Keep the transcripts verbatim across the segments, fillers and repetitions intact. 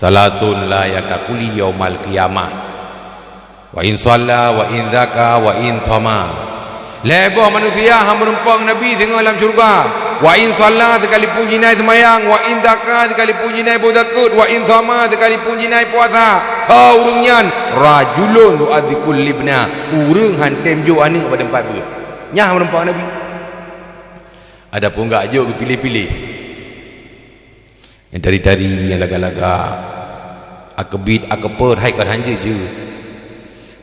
Salasun la yataquli yaumal qiyamah. Wa in shalla, wa in zaka, wa in shoma. Lhée boh manusia han meurumpok Nabi singoh lam syeuruga. Wa in shalla, sekalipun jinai seumayang, wa in zaka, sekalipun jinai boh zakeuet, wa in shoma, sekalipun jinai puasa. Soe ureuëng nyan? Rajulun yu'adhdhibu libna. Ureuëng han tem jok aneuëk bak teumpat beuet. Nyan han meurumpok Nabi. Adapun gak jok geupiléh-piléh. Nyang tari-tari, nyang laga-laga, akeubit, akeupot, hai kon han jeuet-jeuet.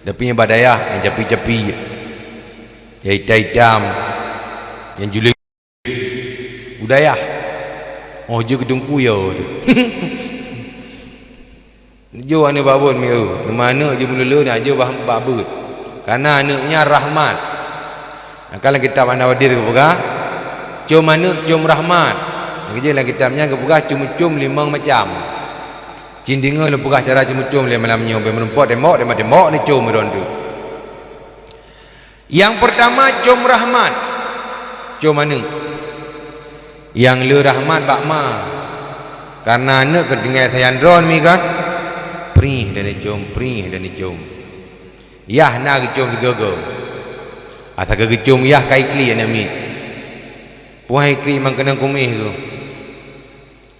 Tapi nyang bak dayah, nyang capi-capi, nyang itam-itam, nyang juléng u dayah. Oh, jeuet keu teungku yo tu. Jok aneuëk bak beuet mi eu, teuma aneuëk jeuet meuleuleuen, jok bak, bak beuet. Kareuna aneuëk nyan rahmat. Maka lam kitab An-Nawadir geupeugah, com aneuëk com rahmat. Nyang keujeuet lam kitab nyan geupeugah com-com limong macam. Cit deungoe lôn peugah cara com-com lé malam nyoe, bèk meurumpok tembok, tembok, tembok ni com droeneuh. Nyang peurtama com rahmat, com aneuëk. Nyang le rahmat bak ma. Kareuna aneuëk keuh tinggai sayang droe mi kan, prih lé ni com, prih lé ni com. Yah na geucom sigoe-goe. Asai keu geucom yah ka iklik aneuëk miet. Puih iklik mang keunong kuméh geuh.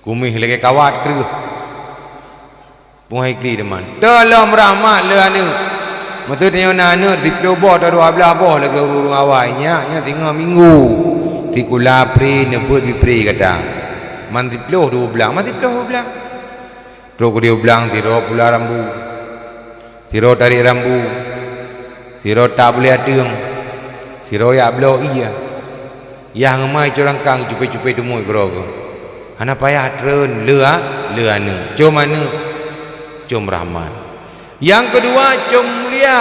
Kuméh lagée kawat kreueh. Puih iklik teuma. Teuh lom rahmat le aneuëk. Meuseuti nyoe na aneuëk siplôh boh atau dua blaih boh lagée ureuëng-ureuëng awai nyak, nyan singoh minggu. Sikula pri neubeuet bipri gata. Man siplôh dua blaih, man siplôh dua blaih. Trok keudeh u blang sidroe pula rambu, sidroe tarék rambu, sidroe tak bulée ateueng, sidroe jak bloe ié. Yah ngeumai cok langkang cupée-cupée teumui keudroe geuh. Hana payah treun le a, le aneuëk. Com aneuëk, com rahmat. Nyang keudua com mulia,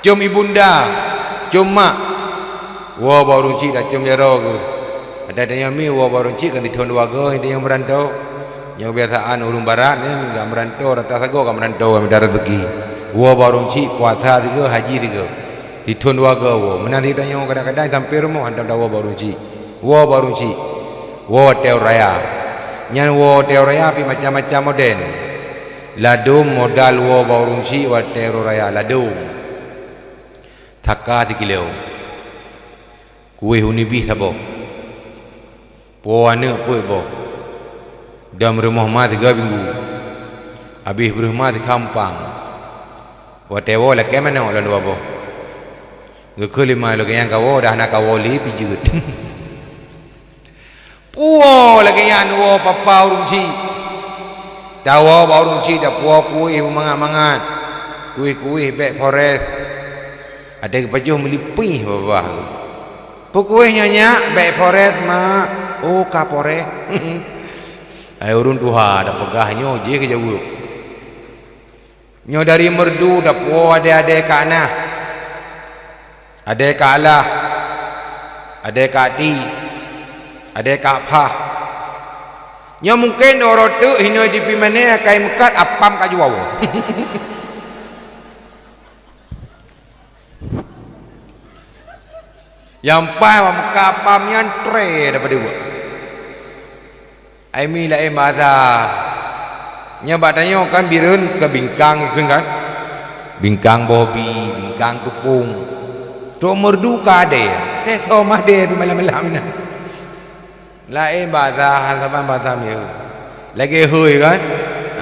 com ibunda, com mak. Woe bak ureuëng chik tacom jaroe geuh. Adak tanyoe mi woe bak ureuëng chik kan sithon dua goe tanyoe meuranto. Nyang kebiasaan ureuëng barat nyan ka meuranto, rata sagoe ka meuranto mita rezeki. Woe bak ureuëng chik puasa sigoe, haji sigoe. Sithon dua goe woe. Meunan cit tanyoe kadang-kadang sampoe rumoh hantom tawoe bak ureuëng chik. Woe bak ureuëng chik. Woe watée raya. Nyan woe watée raya pih macam-macam model. Ladom modal woe bak ureuëng chik watée raya ladom. Saka sikilo. Kuéh uni bih saboh. Po aneuëk peuet boh. Dam rumoh ma tiga minggu. Abéh breuh ma sikhampang. Watée woe lakée manok lôn dua boh. Geukheun lé ma lagée nyan kawoe dah na kawoe lé pih jeuet. Puwoe lagée nyan woe papa ureuëng chik. Tawoe bak ureuëng chik tapuwoe kuéh beumangat-mangat. Kuéh-kuéh bék foreh. Adak geupajoh meulipéh babah. Peu kuéh nyoe nyak, bék foreh mak. Oh ka foreh. Hai ureuëng tuha tapeugah nyoe jih geujaweueb. Nyoe dari meurdu tapuwoe adée-adée ka na, adée ka alah, adée ka ati, adée ka phah. Nyoe mungken uroe teuk hinoe di Pimané akai meukat apam ka jiwoe. Nyang paih bak meukat apam nyan tré daripada ubeuk. Ai mi laén bahasa. Nyoe bak tanyoe kan Bireuen keu bingkang kheun kan? Bingkang boh bi, bingkang teupông. Trok meurdu ka adée. Teh soe mah adée pih malam-malam nyan. Laén bahasa, hana saban bahasa Melayu. Lagée hôi kan?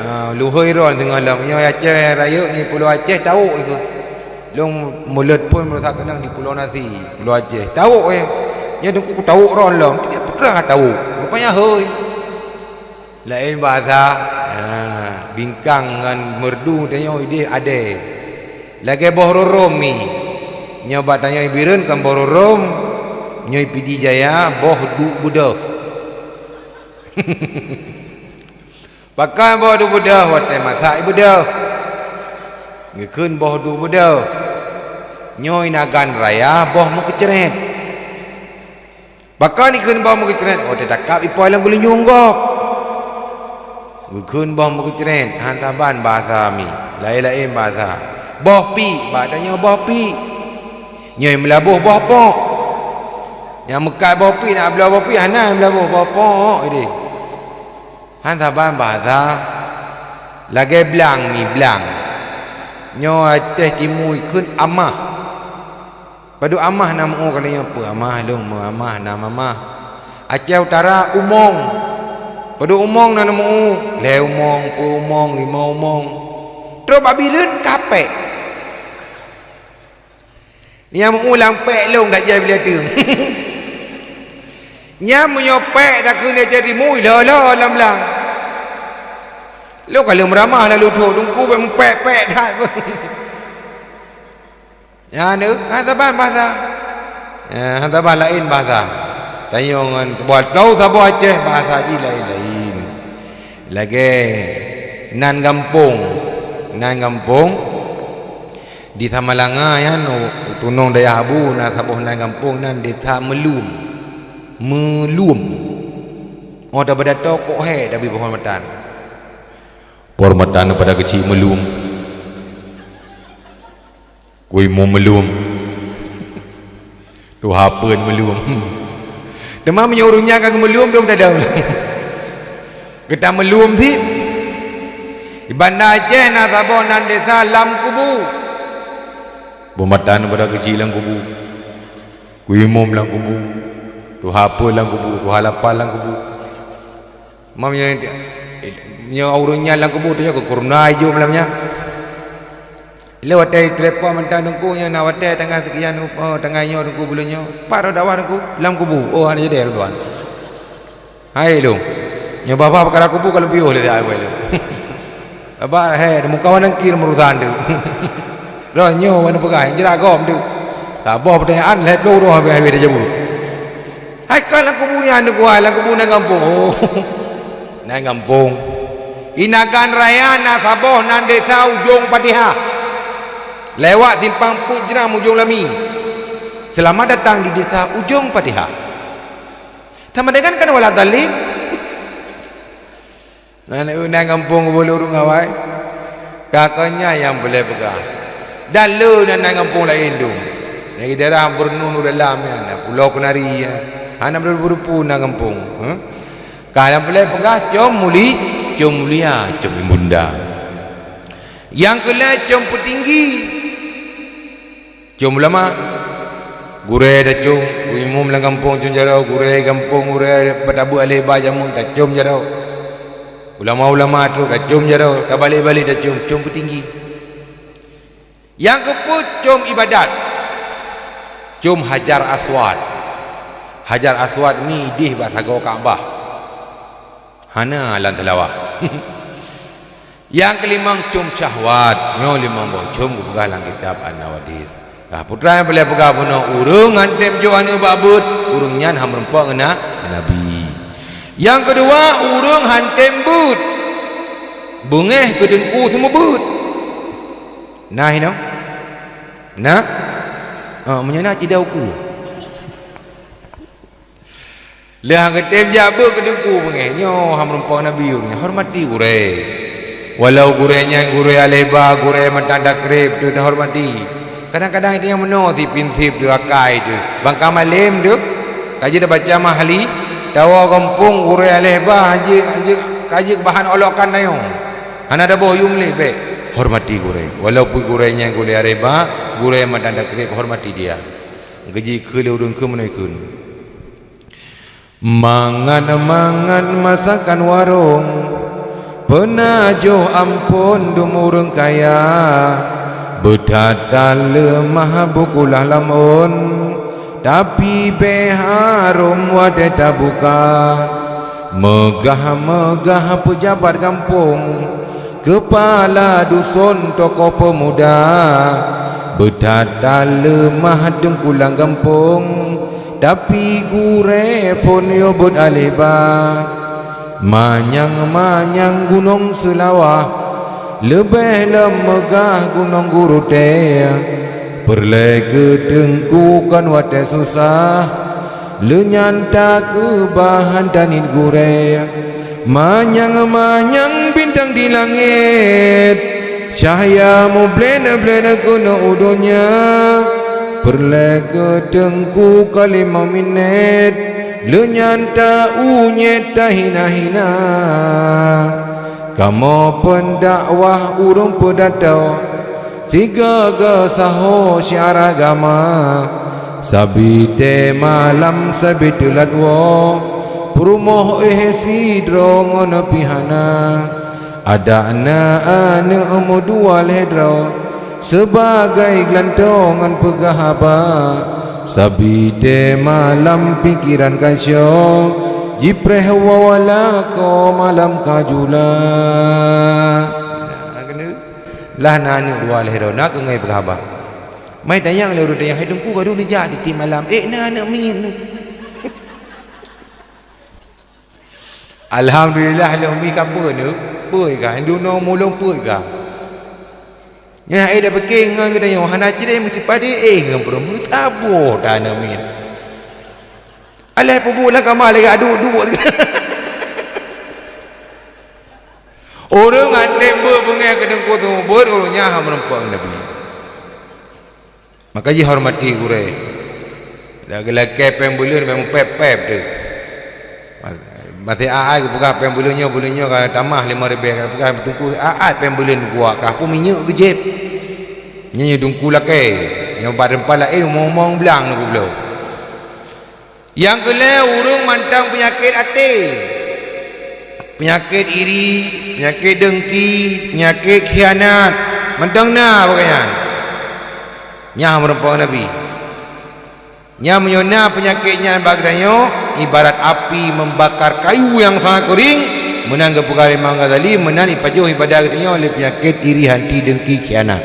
Ah, luhôi ron singoh lom. Nyoe Aceh Rayeuk nyoe Pulo Aceh tawök ikeu. Lôn mulod phon meurasa keunong di Pulo Nasi, Pulo Aceh. Tawök eh. Nyoe teungku tawök ron lom. Peugah tawök. Rupanya hôi. Laén bahasa, ha, bingkang ngon meurdu tanyoe idéh adée. Lagée boh rorôm mi. Nyoe bak tanyoe Bireuen kon boh rorôm, nyoe Pidie Jaya boh duek beudôh. Pakon boh duek beudôh watée masak ié beudôh. Geukheun boh duek beudôh. Nyoe Nagan Raya boh meukeucrét. Pakon ikheun boh meukeucrét, oh teutakab ipoi lam geulinyueng gob. Geukheun boh meukeucrét, han saban bahasa mi, laén-laén bahasa. Boh piek, bak tanyoe boh piek. Nyoe meulaboh boh pok. Nyang meukat boh piek, nak bloe boh piek, hana meulaboh boh pok idéh. Han saban bahasa. Lagée blang ngi blang. Nyoe Aceh Timu ikheun amah. Padub amah na meu-u ka lheueh nyoe peue amah lôn meu amah na mamah. Aceh Utara umong. Padub umong na meu-u, lhée umong, peuet umong, limong umong. Trok bak bileuen kapek. Nyang meu-u lam pék lôn dak jai bile teung. Nyan meunyoe pék dak keuneuk jadi mui lolo lam blang. Lôn ka lheueh meuramah lalu thok teungku bék meupék-pék that. Nyan deuh, han saban bahasa. Eh, han saban laén bahasa. Tanyoe ngon buat lôn saboh Aceh bahasa jih laén-laén. Lagée nan gampông, nan gampông Di Samalanga nyan, u tunong dayah Abu na saboh nan gampông nan Desa Meulum. Meulum. Oh, tabada to kok he tabi penghormatan. Penghormatan kepada keuchik Meulum. Kui Mu Meulum. Tuha peuen meulum. Teuma meunyoe ureuëng nyan ka geumeulum, dong tadong. Geuta meulum cit. Di Banda Aceh na saboh nan desa Lam Kubu. Peumatan beuda keuchik Lam Kubu. Kuimum Lam Kubu. Tuha peuen Lam Kubu, tuha lapal Lam Kubu. Mam nyoe, nyoe ureuëng nyan Lam Kubu tu nyoe keu kurna ijom lam nyan. Lé watée telepon mantong teungku nyoe na watée tanggai seukian, oh, tanggai nyoe teungku buleuen nyoe. Pat roh dakwah teungku? Lam Kubu. Oh, hana jadi roh tuan. Hai lôn. Nyoe babah peukara kubu ka lôn piôh lé ai wai lôn. Babah he muka wan nangkir meurusan tu. Roh nyoe wan peugah jira gom tu. Saboh pertanyaan lhée ploh roh habéh-habéh dijaweueb. Hai ka Lam Kubu nyan teungku, hai Lam Kubu nan gampông. Oh. Nan gampông. Inagan Raya na saboh nan desa Ujong Patihah. Lewat simpang Peuet Jram Ujong Lami. Selamat datang di desa Ujong Patihah. Sama dengan kan wala dalim. Nan, nan gampông bulu ureuëng awai. Ka kon nyan nyang peureulée peugah. Dan le nan, nan gampông laén dum. Nyang di daerah Beureunun u dalam nyan, Pulo Kenari nyan. Hana meureupu-reupu nan gampông, eh? Ka nyang peureulée peugah com muli, com mulia, com ibunda. Nyang keulhée com peutinggi. Com ulama, gurée tacom, imum lam gampông com jaroe, gurée gampông, gurée batabeue aleh ba jameun tacom jaroe. Ulama-ulama trok tacom jaroe, tabalek-balek tacom, com peutinggi. Nyang keupeuet com ibadat, com Hajar Aswad. Hajar Aswad ni ideh bak sagoe Ka'bah. Hana lam teulawah. Nyang keulimong com syahwat, nyoe limong boh com geupeugah lam kitab An-Nawadir. Ka putra nyang peureulée peugah bunoe, ureuëng han tem jok aneuëk bak beuet, ureuëng nyan han meureumpok ngon na-, ngon Nabi. Nyang keudua, ureuëng han tem beuet, beungéh keu teungku seumeubeuet. Nah inoe? Nah? Ah, meunyoe na cit dau keue. Lheueh han geutem jak beuet keu teungku beungéh, nyoe han meureumpok Nabi ureuëng nyan, hormati gurée. Walau gurée nyan gurée aleh ba, gurée mantong takreb, teuh tahormati. Kadang-kadang itu nyang meunoe si prinsip teuh akai teuh. Bang ka malem teuh, ka jeuet tabaca mahli, tawoe gampông gurée aleh ba, jeuet, jeuet, ka jeuet bahan olokan tanyoe. Hana taboh yum lé bék. Hormati gurée. Walaupun gurée nyan gurée aleh ba, gurée mantong takreb, hormati dia. Geuji kheun lé ureuëng kheun meunoe kheun. Mangat-mangat masakan warong, peuna joh amphon dum ureuëng kaya, beuthat that leumah beukulah lam ôn, tapi bée harôm watée tabuka. Meugah-meugah peujabat gampông, keupala duson tokoh peumuda, beuthat that leumah teungku lam gampông, tapi gurée phon yo beuet aleh ba. Manyang-manyang gunong Seulawah, leubeh lom meugah gunong Geurutée. Peureulée keu teungku kon watée susah, lheueh nyan takeubah han taniet gurée. Manyang-manyang bintang di langét, cahya mublét-blét keunoe u donya. Peureulée keu teungku ka limong minét, lheueh nyan ta-unyét tahina-hina. Kamoe peundakwah ureuëng peudato, sigoe-goe saho syiar agama. Sabité malam sabé teulat woe, peurumoh éh sidroe ngon pih hana. Adak na aneuëk meudua lhée droe, sibagai geulantoe ngon peugah haba. Sabité malam pikeran ka syoe, jipreh woe lakoe malam ka jula. Lah na aneuëk dua lhée droe, na keuh ngon peugah haba. Mai tanyong lé ureuëng tanyong, "Hai Teungku, ka deuh neujak tieb-tieb malam?" "Ék na aneuëk miet." Alhamdulillah, lôn mi ka peue nyoe, peue ka, dunoe mulông peue ka. Nyan ék da pike ngon geutanyoe, hana cirée meusipadé éh ngon peurumoh, meusaboh ta aneuëk miet. Alah peubuet lam kama lagée aduk-duk. Ureuëng até beuet beungéh keu Teungku seumeubeuet, ureuëng nyan hana meureumpok Nabi. Maka jihormati gurée. Dak geulakée péng buleuen, péng mupép-pép teuh. Maté a-ai geupeugah péng buleuen nyoe, buleuen nyoe ka tamah limong ribée, ka geupeugah Teungku a-ai péng buleuen geuwa kah pun minyeuk geujieb. Nyan Teungku lakée, nyang bak teumpat laén umong-umong blang neupeubloe. Nyang keulhée ureuëng mantong peunyakét até. Peunyakét iri, peunyakét dengki, peunyakét khianat. Mantong na bak nyan. Nyan meureumpok Nabi. Nyan meunyoe na peunyakét nyan bak geutanyoe, ibarat api membakar kayu nyang sangat keuring, meunan geupeugah Imam Ghazali, meunan ipajoh ibadah geutanyoe lé peunyakét iri, hanti, dengki, khianat.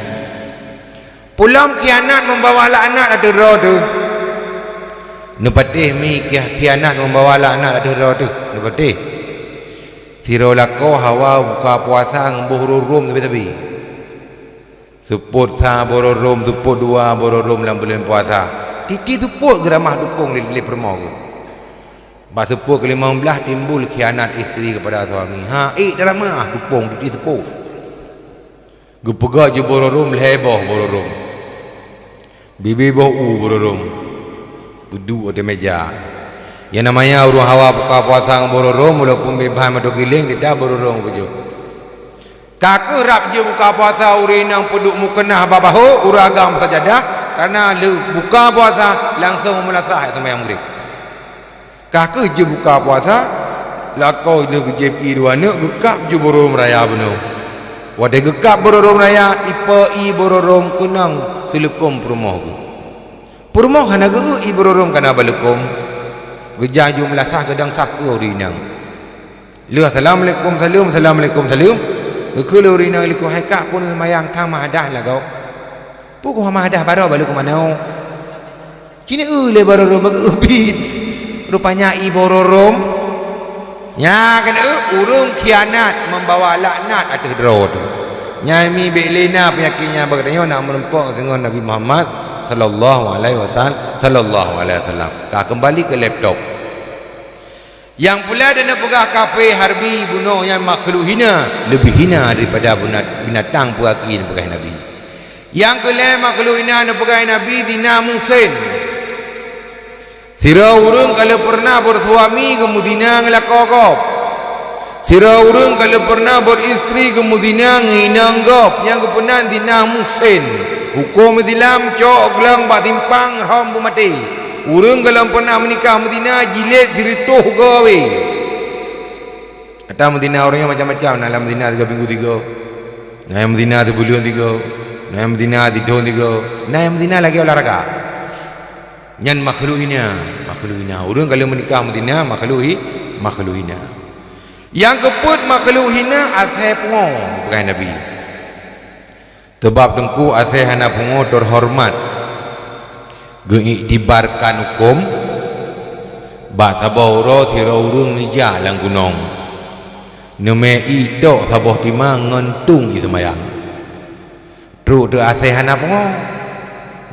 Pulam khianat membawa laknat ateueh droe teuh. Neupatéh mi khianat membawa laknat ateueh droe teuh. Neupatéh. Sidroe lakoe hawa buka puasa ngon boh rhom-rhom sabe-sabe. Seupôt sa boh rhom, seupôt dua boh rhom lam buleuen puasa. Tieb-tieb seupôt geuramah dukong lé, lé peurumoh geuh. Bak seupôt keulimong blaih timbul khianat istri kepada suami. Ha, ék dalam ah dukong tieb-tieb seupôt. Geupeugah jeuet boh rhom lhée boh boh rhom. Bibi boh u boh rhom. Peuduek ateueh meja. Nyang namanya ureuëng hawa buka puasa ngon boh rhom, walaupun beubahan meudoe giléng, teutab boh rhom geupeujok. Ka kheueh rab jeuet buka puasa ureuëng inong peuduek meukeunah bak bahô, ureuëng agam sajadah, kareuna lheueh buka puasa langsong meulasah seumayang Maghrib. Ka kheueh jeuet buka puasa, lakoe lheueh geujieb ié dua neuk geukab jeuet boh rhom raya bunoe. Watée geukab boh rhom raya, ipe ié boh rhom keunong seuleukôm peurumoh geuh. Peurumoh hana geu-eu ié boh rhom kana bak leukôm. Geujak jeuet meulasah geudong sakeue ureuëng inong. Lheueh assalamualaikum saleuem, assalamualaikum saleuem. Geukheun lé ureuëng inong likôt, "Hai kak, peue seumayang sang meuhadah lagoe?" "Peue keuh meuhadah baroe bak leukôm aneuk?" Keuneuk eu lé boh rhom bak ubit. Rupanya ié boh rhom. Nyan keuneuk eu ureuëng khianat membawa laknat ateueh droe teuh. Nyan mi bék lé na peunyakét nyan bak geutanyoe, na meureumpok deungon Nabi Muhammad sallallahu alaihi wasallam, sallallahu alaihi wasallam. Ka keumbali keu laptop. Nyang peureulée dan neupeugah kafé harbi bunoe nyan makhluk hina, leubeh hina daripada bina-, binatang peugaki neupeugah Nabi. Nyang keulhée makhluk hina neupeugah Nabi zina muhsin. Sidroe ureuëng ka lheueh peureunah beusuami geumeuzina ngon lakoe gob. Sidroe ureuëng ka lheueh peureunah beuristri geumeuzina ngon inong gob, nyang geupeunan zina muhsin. Hukôm Islam cok glöng bak simpang rhom beumaté. Ureuëng gohlom peureunah meunikah meuzina jilét sireutôh goe. Ata meuzina ureuëng nyan macam-macam, na nyang meuzina tiga minggu tiga, na nyang meuzina sibuleuen tiga, na nyang meuzina sithon tiga, na nyang meuzina lagée olahraga. Nyan makhluk hina, makhluk hina. Ureuëng gohlom meunikah meuzina makhluk hi-, makhluk hina. Nyang keupeuet makhluk hina asée pungo, peugah Nabi. Sabab Teungku asée hana pungo teuhoreumat, geuiktibarkan hukôm, bak saboh uroe sidroe ureuëng neujak lam gunong, neumé ié tok saboh tima ngon tueng ié seumayang. Trok teuh asée hana pungo,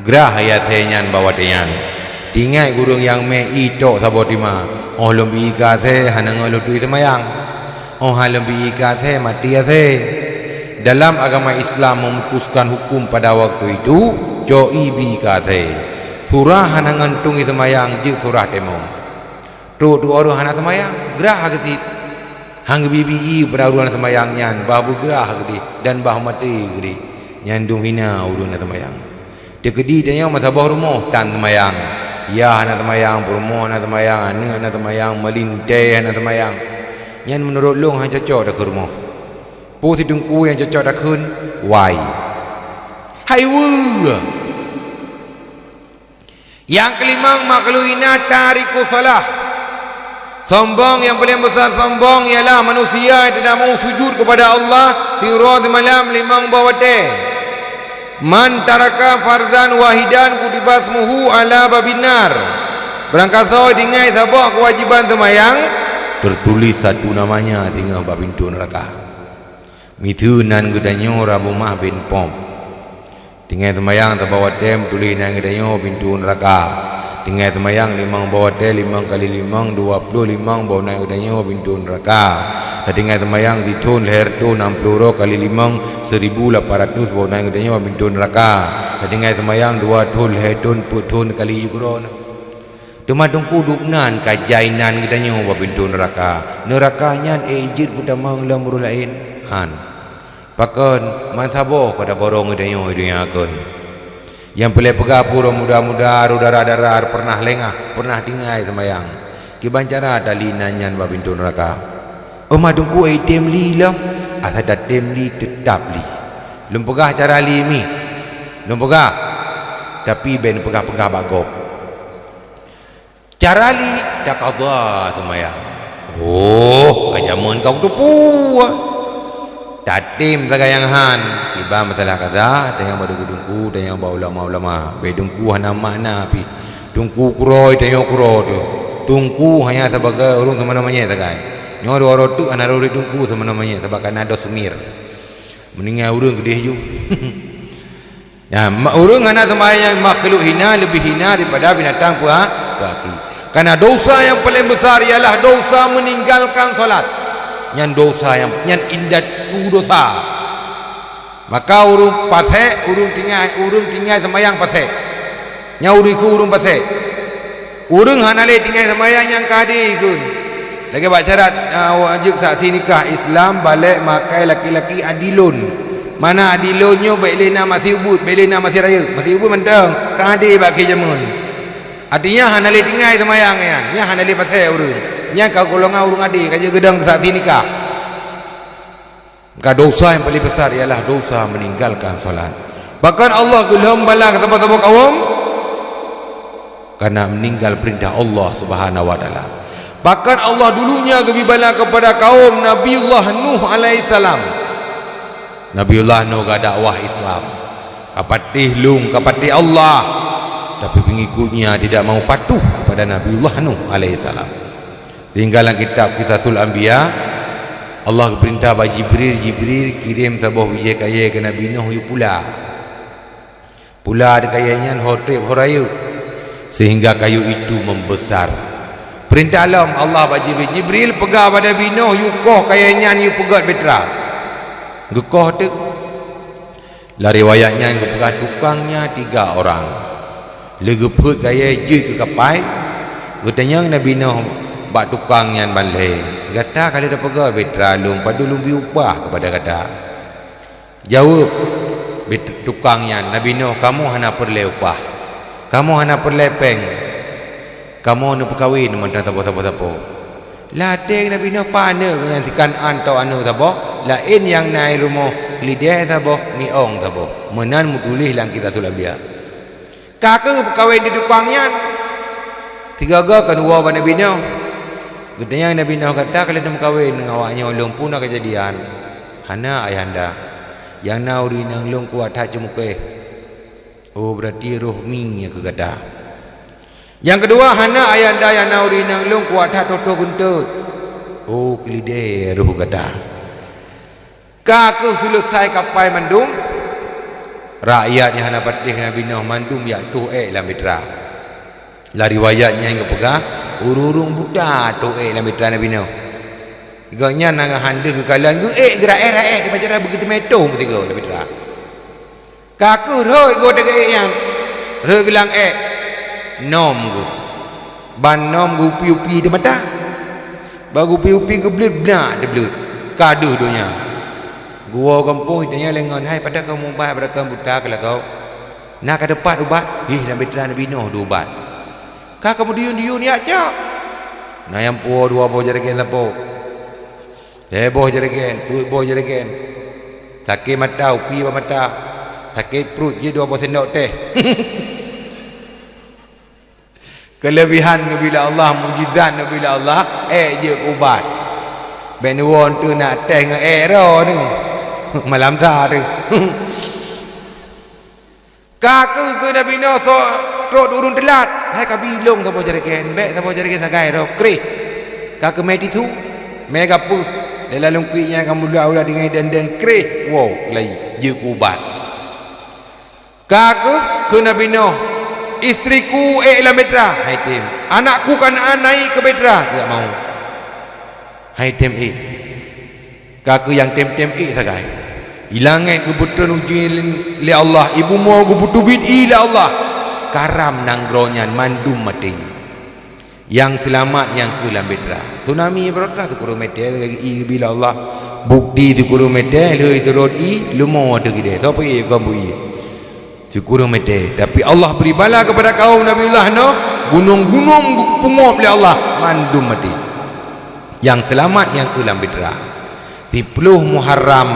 grah ié asée nyan bak watée nyan. Teuingat ureuëng nyang mé ié tok saboh tima, óh lom ié keu asée hana ngon lôn tueng ié seumayang. Óh hana lom ié keu asée, maté asée. Dalam agama Islam memutuskan hukum pada waktu itu, cok ié bi keu asée. Surah hana ngon tueng ié seumayang, jeuet surah tayamum. Trok teuh ureuëng hana seumayang, grah geusit. Han geubi-bi ié peurahô na seumayang nyan, bah beugrah keudeh dan bah maté keudeh. Nyan dum hina ureuëng na seumayang. Teukeudi tanyoe meusaboh rumoh tan seumayang. Yah hana seumayang, peurumoh hana seumayang, aneuëk hana seumayang, meulintée hana seumayang. Nyan meunurot lôn han cocok takheun rumoh. Peue si teungku nyang cocok takheun? Wai. Hai weue! Nyang keulimong, makhluk hina tarikus shalah. Sombong nyang paleng besar sombong ialah manusia nyang tidak mau sujud kepada Allah siuroe simalam limong boh watée. "Man taraka farzan wahidan kutiba ismuhu ala babin nar." Barangkasoe tinggai saboh keuwajéban seumayang, teutuléh satu namanya singoh bak pintoe neuraka. Miseue nan geutanyoe Rabumah bin Pom. Tinggai seumayang saboh watée meutuléh nan geutanyoe pintoe neuraka. Tinggai seumayang limong boh watée, limong kali limong, dua ploh limong boh nan geutanyoe pintoe neuraka. Tatinggai seumayang sithon lhée reutôh nam ploh uroe kali limong, seribu lapan ratus boh nan geutanyoe pintoe neuraka. Tatinggai seumayang dua thon lhée thon peuet thon kali jukroe na. Teuma teungku dubnan ka jai nan geutanyoe bak pintoe neuraka. Neuraka nyan ék jeuet peutamong lom ureuëng laén? Han. Pakon, meusaboh ka taborong geutanyoe i donya kon. Nyang peureulée peugah peue muda-muda, dara-dara pernah lengah, pernah tinggai seumayang. Kiban cara tali nan nyan bak pintoe neuraka? Oh, ma teungku, eh, tem li lom. Asai tatem li, teutab li. Lôn peugah cara li mi. Lôn peugah. Tapi bék neupeugah-peugah bak gob. Cara li, takadha seumayang. Oh, ka jameun ka kuteupue. Tatem sagai nyang han. Kiban masalah kaza, tanyong bak teungku-teungku, tanyong bak ulama-ulama. Bék teungku hana makna pih. Teungku keurôi, tanyong keurôi tu. Teungku hanya sabagai ureuëng seumeuna manyét sagai. Nyoe dua uroe teuk hana rhot teungku seumeuna manyét, sabab ka na doh seumir. Meuninggai ureuëng keudeh ju. Nyan, ma-, ureuëng hana seumayang makhluk hina leubeh hina daripada binatang peuha-, peuhaki. Karena dosa nyang paleng besar ialah dosa meninggalkan salat. Nyan dosa nyang, nyan indatu dosa. Maka ureuëng pasék, ureuëng tinggai, ureuëng tinggai seumayang pasék. Nyan ureuëng ikheun ureuëng pasék. Ureuëng hana lé tinggai seumayang nyang ka hadé ikheun. Lagée bak syarat, a, wajéb saksi nikah Islam, balek, makai, laki-laki, adilon. Mana adilon nyoe bék lé na masie ubeut, bék lé na masie rayeuk. Masie ubeut mantong, ka hadé bak akhé jameun. Artinya hana lé tinggai seumayang nyan, nyan hana lé pasék ureuëng. Nyan ka golongan ureuëng adé, ka jeuet geudong saksi nikah. Maka dosa yang paling besar ialah dosa meninggalkan salat. Bahkan Allah geulhom bala keu saboh-saboh kawöm karena meninggal perintah Allah Subhanahu wa Taala. Bahkan Allah dulunya geubri bala kepada kaum Nabiullah Nuh alaihissalam. Nabiullah Nuh ka dakwah Islam, ka patéh lông, ka patéh Allah, tapi pengikutnya tidak mau patuh kepada Nabiullah Nuh alaihissalam. Sehingga lam kitab Qisasul Anbiya, Allah geupeurintah bak Jibril, "Jibril, kirém saboh bijéh kayèe keu Nabi Nuh yue pula. Pula di kayèe nyan ho trép ho rayeuk, sehingga kayu itu membesar." Peurintah lom Allah bak Jibril, "Jibril, peugah bak Nabi Nuh yue koh kayèe nyan yue peugöt bahtera." Geukoh teuk. Lam riwayat nyan geupeugah tukang nyan tiga orang. Lé geupeuet kayèe jeuet keu kapai, geutanyong Nabi Nuh bak tukang nyan ban lhèe, "Gata ka lheueh tapeugöt bahtera lôn, padub lôn bri upah keupada gata?" Jaweueb bit-, tukang nyan, "Nabi Nuh, kamoe hana peureulèe upah. Kamoe hana peureulèe pèng. Kamoe neupeukawen mantong saboh-saboh sapo." Lam até Nabi Nuh, "Pane ngon si Kan'an tôk aneuk saboh, laén nyang na i rumoh keulidèe saboh, miong saboh." Meunan meutuléh lam Qisasul Anbiya. Ka kheueh peukawen di tukang nyan. Sigoe-goe keuneuk woe bak Nabi Nuh. Geutanyong Nabi Nuh, "Gata ka lheueh neumeukawen ngon awak nyoe lôn peue na keujadian?" "Hana, ayahanda. Nyang na ureueng inong lôn kuat that ceumeukéh." "Oh, beurati roh mie keu gata." Nyang keudua, "Hana, ayahanda, nyang na ureueng inong lôn kuat that toh-toh geunteut." "Oh, keulidèe roh gata." Ka kheueh seuleusai kapai mandum, rakyat nyang hana patéh Nabi Nuh mandum jak toh èk lam bahtera. Lam riwayat nyan geupeugah, ureueng-ureueng buta toh èk lam bahtera Nabi Nuh. Gobnyan na han deuh geukalon, geuék geuraéh-raéh, geupacara beugeuteumé toh meusigoe lam bahtera. Ka kheueh rhot geuh teuka ék nyan, rhot geuh lam ék, nom geuh. Ban nom geuh upi-upi di mata. Bak gupi-gupi geubleuet, blah teubleuet. Ka deuh donya. Geuwoe gampông, itanya lé ngon, "Hai, padahai kamoe mubat, padahai kamoe buta keu lagoe. Na ka teupat ubat?" "Hih, lam bahtera na binoe dua ubat." "Ka kamoe diyun-diyun jak cok." Na nyang puwoe dua boh jerigen sapo. Lhèe boh jerigen, peuet boh jerigen. Sakét mata, upi bak mata. Sakét pruet, jeuet dua boh sendok teh. Keuleubehan neubi lé Allah, mukjizat neubi lé Allah, ék jeuet keu ubat. Bèk neuwoe teuk na teh ngon ék droe nyoe. Malam sa teuh. Ka keuh keu Nabi Nuh soe trok ureueng teulat, hai ka bi lôn saboh jerigen, bèk saboh jerigen sagai droe, kreh. Ka keuh mè tisu, mè gapeuh. Lé laleueng kuit nyan ka meudua ulat deungon dendeng, kreh, woe, laju jeuet keu ubat. Ka keuh keu Nabi Nuh, "Istriku ék lam bahtera," hai tem. "Anakku Kanaan naik keu bahtera," tidak mau. Hai tem ék. Ka keuh nyang tem-tem ék sagai. I langét geupeutreun ujeuen lé Allah, i bumoe geupeuteubiet ié lé Allah. Karam nanggroe nyan mandum maté. Nyang seulamat nyang keuh lam bahtera. Tsunami baroe teuh sikureueng mètè lagèe ié geubi lé Allah. Bukti sikureueng mètè lheueh seurôt ié, leumo ateueh keudè. Soe peuék kon beu ié? Sikureueng mètè. Tapi Allah bri bala keupada kaum Nabiullah Nuh, gunong-gunong geupeungop lé Allah, mandum maté. Nyang seulamat nyang keuh lam bahtera. Siploh Muharram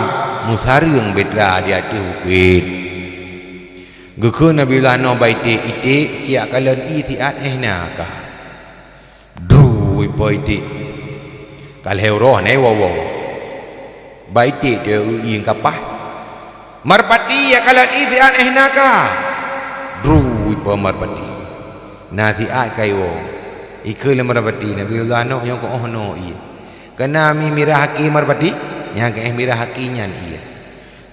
meusareueng bahtera di ateueh bukét. Geukheun Nabiullah Nuh bak iték, "Iték, ciyak kalon ié siat éh na ka." Dru ipo iték. Ka lhèe uroe nai woe-woe. Bak iték teuh ié kapah. "Meurpati, ya kalon ié siat éh na ka." Dru ipo meurpati. Na siat ka iwoe. Ikheun lé meurpati, "Nabiullah Nuh, nyoe keuh óh noe ié. Keunan mi mirah akhé meurpati, nyang keuh éh mirah akhé nyan ié."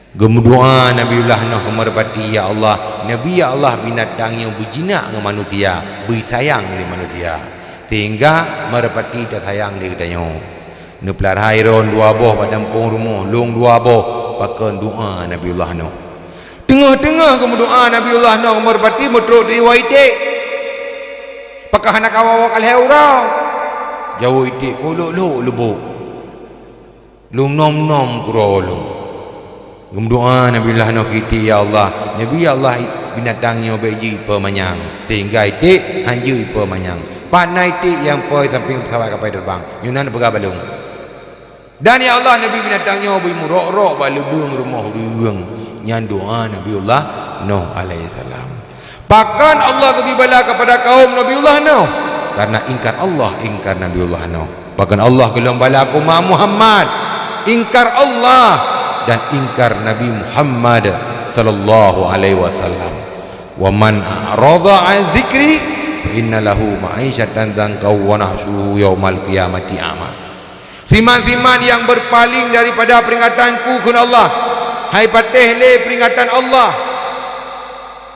Geumeudoa Nabiullah Nuh keu meurpati, "Ya Allah, neubi ya Allah binatang nyoe beujinak ngon manusia, beusayang lé manusia, sehingga meurpati tasayang lé geutanyoe." Neupeulara droen dua boh bak gampông rumoh, lôn dua boh, pakon doa Nabiullah Nuh. Teungoh-teungoh geumeudoa Nabiullah Nuh keu meurpati, meutrok di woe iték. Pakon hana kawoe-woe ka lhèe uroe. Jaweueb iték, "Keu lhok-lhok lubok." Lôn nom-nom keudroe lôn. Geumeudoa Nabiullah Nuh keu iték, "Ya Allah, neubi ya Allah binatang nyoe bèk jeuet ié peumanyang, sehingga iték han jeuet ié peumanyang. Pat na iték nyang pôi sampéng peusawat kapai teureubang, nyoe na neupeugah bak lôn. Dan ya Allah, neubi binatang nyoe beu murok-rok bak lubeueng rumoh ureueng." Nyan doa Nabiullah Nuh alaihissalam. Pakon Allah geubri bala keupada kaum Nabiullah Nuh? Karena ingkar Allah, ingkar Nabiullah Nuh. Pakon Allah geulom bala keu umat Muhammad? Ingkar Allah dan ingkar Nabi Muhammad sallallahu alaihi wasallam. "Wa man a'rada an zikri fa inna lahu ma'isyatan dhanka wa nahsyuruhu yaumal qiyamati a'ma." Siman-siman nyang beurpaléng daripada peuringatan-Ku, kheun Allah, hai patéh lé peuringatan Allah.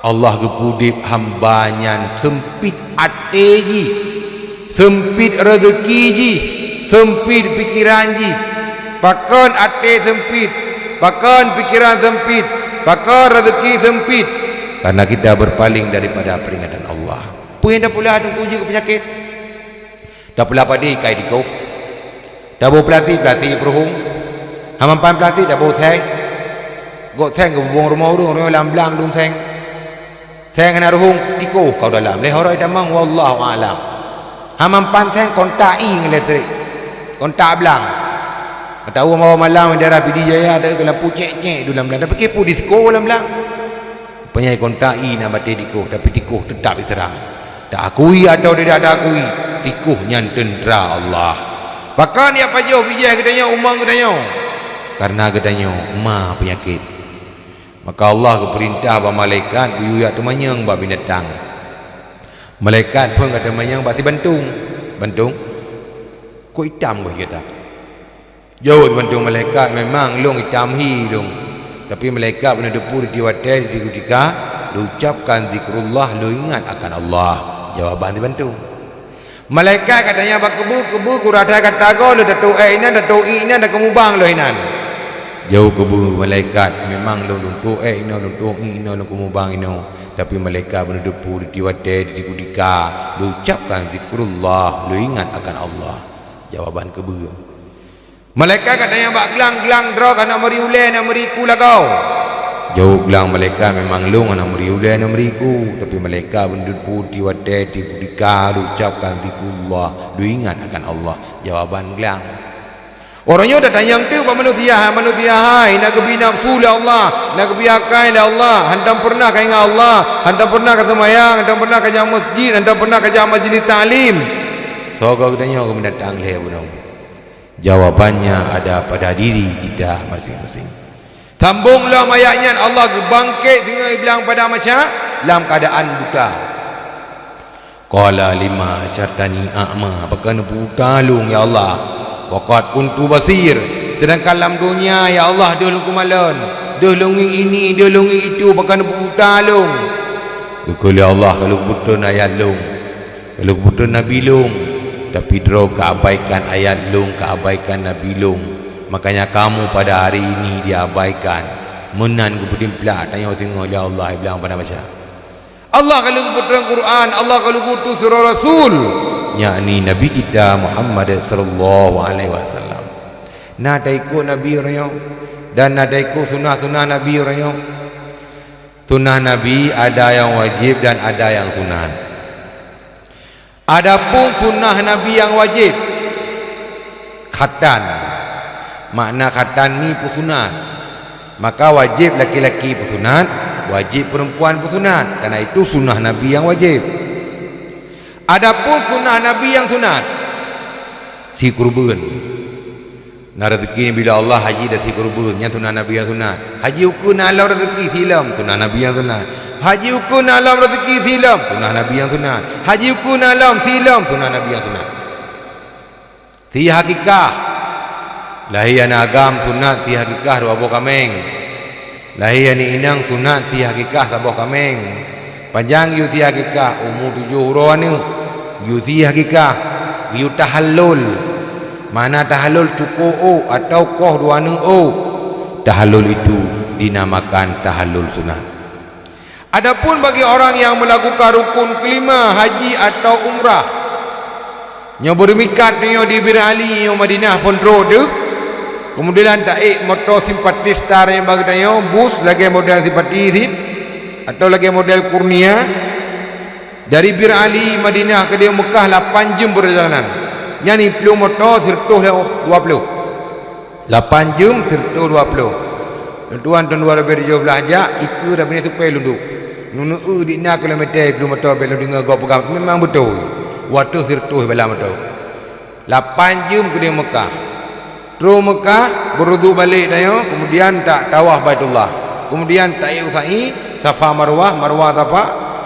Allah geupeudeb hamba nyan seumpit até jih, seumpit reuzeuki jih, seumpit pikeran jih. Pakon até seumpit? Pakon pikeran seumpit? Pakon reuzeuki seumpit? Karena kita berpaling daripada peringatan Allah. Peue nyang tapula teungku jeuet keu peunyakét? Tapula padé ikai tikoh. Taboh plastik, plastik peuruhueng. Hana mampan plastik, taboh seng. Gok seng geububông rumoh ureueng, ureueng lam blang dum seng. Seng hana ruhueng, tikoh kau dalam. Lhèe uroe tamong, wallahu a'lam. Hana mampan seng, kontak ie ngon listrik. Kontak blang. Tahu malam di daerah Pidie Jaya, ada lampu cek-cek dum lam blang. Tapi kepo disko lam blang. Panyai kontak ie na batèe tikoh, tapi tikoh teutap jiseurang. Taakui atawa tidak taakui, tikoh nyan teuntra Allah. Pakon jak pajoh bijèh geutanyoe, umong geutanyoe? Karena geutanyoe ma peunyakét. Maka Allah geupeurintah bak malaikat geuyue jak teumanyong bak binatang. Malaikat phon ka teumanyong bak si bantông. "Bantông, kok itam goh gata?" Jaweueb si bantông malaikat, "Memang lôn itam hi lôn, tapi malaikat beuneuteupeu di watèe, di kutika lôn ucapkan zikrullah, lôn ingat akan Allah." Jawaban si bantông. Malaikat ka tanya bak keubeu, "Keubeu, keu rata gata goh lôn tatôk èk inan, tatôk ie inan, takeumubang lôn inan?" Jaweueb keubeu malaikat, "Memang lôn, lôn tôk èk inoe, lôn tôk ie inoe, lôn keumubang inoe, tapi malaikat beuneuteupeu di watèe, di kutika lôn ucapkan zikrullah, lôn ingat akan Allah." Jawaban keubeue. Malaikat ka tanyong bak glang, "Glang, droe ka na meuri ulèe, na meuri iku lagoe?" Jaweueb glang malaikat, "Memang lôn na meuri ulèe, na meuri iku, tapi malaikat beuneuteupeu di watèe di, di ka duek ucapkan zikrullah, duek ingat akan Allah." Jawaban glang. Uroe nyoe tatanyong teuk bak manusia, "Hai manusia hai, na geubri nafsu lé Allah, na geubri akai lé Allah, hantom peureunah ka ingat Allah, hantom peureunah ka seumayang, hantom peureunah ka jak meuseujid, hantom peureunah ka jak majlis taklim. Soe geutanyoe keu binatang lhèe bunoe?" Jawabannya ada pada diri kita masing-masing. Sambong lom ayat nyan, Allah geubangkét singoh i blang padang mahsyar lam keuadaan buta. Qala lima hasyartani a'ma, pakon neupeubuta lôn, ya Allah? Wa qad kuntu basir, seudangkan lam donya, ya Allah, deuh lôn keumalon, deuh lôn ngieng ini, deuh lôn ngieng itu, pakon neupeubuta lôn? Geukheun lé Allah, ka lôn geupeutrön ayat lôn, ka lôn geupeutrön nabi lôn, tapi droe keuabaikan ayat lôn, keuabaikan nabi lôn. Makanya kamu pada hari ini diabaikan. Meunan geupeutimplak tanyoe singoh lé Allah i blang padang mahsyar. Allah ka lheueh geupeutrön Quran, Allah ka lheueh geuutus sidroe rasul, yakni Nabi kita Muhammad sallallahu alaihi wasallam. Na taikot Nabi uroe nyoe dan na taikot sunnah-sunnah Nabi uroe nyoe. Sunnah Nabi ada nyang wajéb dan ada nyang sunat. Adapun sunnah Nabi nyang wajéb, khatan. Makna khatan ni peusunat. Maka wajéb laki-laki peusunat, wajéb perempuan peusunat. Karena itu sunnah Nabi nyang wajéb. Adapun sunnah Nabi nyang sunat, si kurban. Na rezeki bila Allah haji dan si kurban, nyan sunnah Nabi nyang sunat. Haji ukeue na lom rezeki silom, sunnah Nabi nyang sunat. Haji ukeue na lom rezeki silom, sunnah Nabi nyang sunat. Haji ukeue na lom silom, sunnah Nabi nyang sunat. Si hakikah. Lahé aneuk agam sunat si hakikah dua boh kaméng. Lahé aneuk inong sunat si hakikah saboh kaméng. Pajan geuyue si hakikah? Umu tujoh uroe aneuk geuyue si hakikah, geuyue tahallul. Makna tahallul, cuko ôk atau koh dua aneuk ôk. Tahallul itu dinamakan tahallul sunat. Adapun bagi orang yang melakukan rukun kelima haji atau umrah, nyoe beureumikat nyoe di Bir Ali nyoe Madinah phon trôk deuh, keumudian taék moto simpati Star nyang bak geutanyoe, bus lagèe model simpati cit atau lagèe model Kurnia, dari Bir Ali Madinah keudéh Meukah lapan jeuem peurjalanan. Nyan i plueng moto sireutôh dua ploh. Lapan jeuem sireutôh dua ploh. Lôn tuan thôn dua ribèe tujoh blah jak, ikeue dan binéh supèe lôn duek. Lôn eu di na kilometer i plueng moto bèk lôn deungö gob peugah, memang beutôi. Watèe sireutôh bala moto. Lapan jeuem keudéh Meukah. Trôk Meukah, beuruduk balek tanyoe, keumudian ta-, tawaf Baitullah. Keumudian taék sa'i, Safa Marwah, Marwah Safa,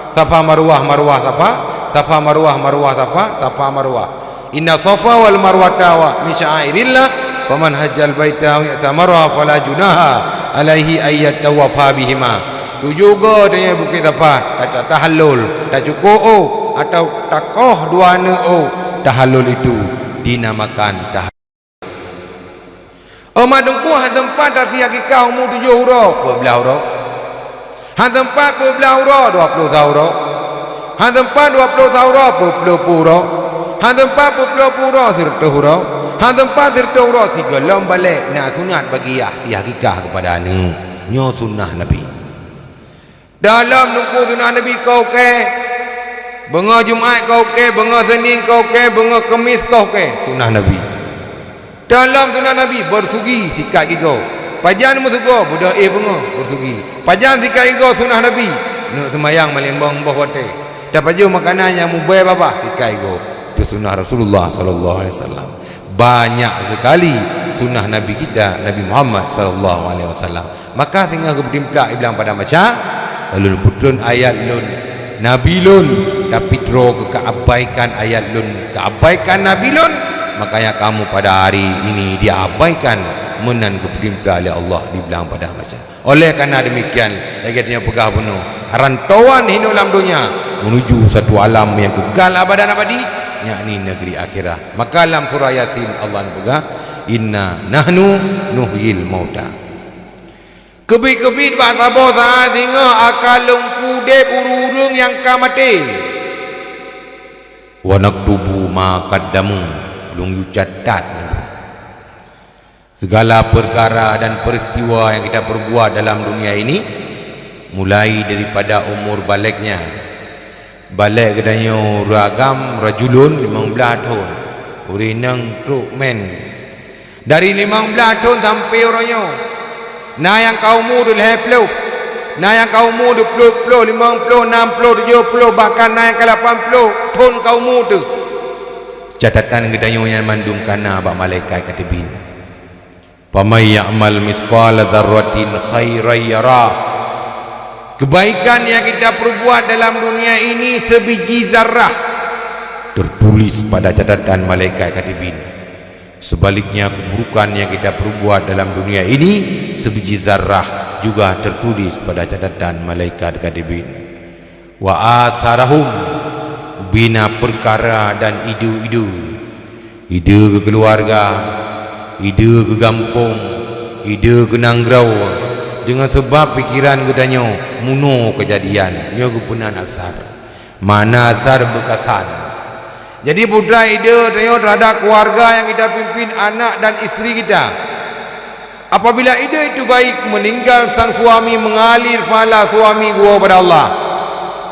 Safa Marwah, Marwah Safa, Safa Marwah, Marwah Safa, Safa Marwah. Inna Safa wal Marwata wa min sya'airillah, faman hajjal baita aw i'tamara fala junaha alaihi an yatawafa bihima. Tujoh goe tanyoe Bukét Safa, ta-, ta-, tahallul, tacuko ôk, atau takoh dua aneuk ôk, tahallul itu dinamakan tahallul. Umat teungku, han teumpat tasi hakikah umu tujoh uroe, peuet blah uroe. Han teumpat peuet blah uroe, dua ploh sa uroe. Han teumpat dua ploh sa uroe, peuet ploh uroe. Han teumpat peuet ploh uroe, sireutôh uroe. Han teumpat sireutôh uroe, sigohlom balek, na sunat bagi yah si hakikah keupada aneuk. Nyoe sunnah Nabi. Dalam teungku sunnah Nabi koh kèe, beungoh Jumat koh kèe, beungoh Senin koh kèe, beungoh Kemis koh kèe, sunnah Nabi. Dalam sunnah Nabi, beusugi sikat gigoe. Pajan meusugoe, beudôh éh beungoh, beusugi. Pajan sikat gigoe, sunnah Nabi. Neuk seumayang maléng boh boh watèe. Tapajoh makanan nyang mubèe babah, sikat gigoe. Itu sunnah Rasulullah sallallahu alaihi wasallam. Banyak sekali sunnah Nabi kita, Nabi Muhammad sallallahu alaihi wasallam. Maka singoh geupeutimplak i blang padang mahsyar, lalu lôn peutrön ayat lôn, nabi lôn, tapi droe keuabaikan ayat lôn, keuabaikan nabi lôn, makanya kamu pada hari ini diabaikan, meunan geupeutimplak lé Allah di blang padang mahsyar. Oleh karena demikian, lagèe tanyoe peugah bunoe, rantauan hidup lam donya menuju satu alam yang kekal abadan abadi, yakni negeri akhirat. Maka lam surah Yasin Allah neupeugah, "Inna nahnu nuhyil mauta." Keubiet-keubiet bak saboh saat singoh akan lôn udép ureueng-ureueng nyang ka maté. "Wa naktubu ma qaddamu." Lôn yue catat mandum. Segala perkara dan peristiwa yang kita perbuat dalam dunia ini, mulai daripada umur balegnya. Baleg geutanyoe ureueng agam rajulun limong blaih thon, ureueng inong trok men. Dari limong blaih thon sampai uroe nyoe, na nyang ka umu deuh lhèe ploh, na nyang ka umu deuh ploh, ploh, limong ploh, nam ploh, tujoh ploh, bahkan na nyang ka lapan ploh thon ka umu teuh. Catatan geutanyoe nyan mandum ka na bak malaikat katibin. "Faman ya'mal mitsqala dzarratin khairan yarah." Kebaikan yang kita perbuat dalam dunia ini sebiji zarrah tertulis pada catatan malaikat katibin. Sebaliknya, keburukan yang kita perbuat dalam dunia ini sebiji zarrah juga tertulis pada catatan malaikat katibin. "Wa asarahum," ubena perkara dan ideu-ideu. Ideu keu keuluwarga, ideu keu gampông, ideu keu nanggroe. Deungon seubab pikeran geutanyoe munoe keujadian, nyoe geupeunan asar. Makna asar beukasan. Jadi, putra ideu tanyoe terhadap keluarga yang kita pimpin, anak dan istri kita. Apabila ideu itu baik, meninggal sang suami mengalir pahala suami geuwoe kepada Allah.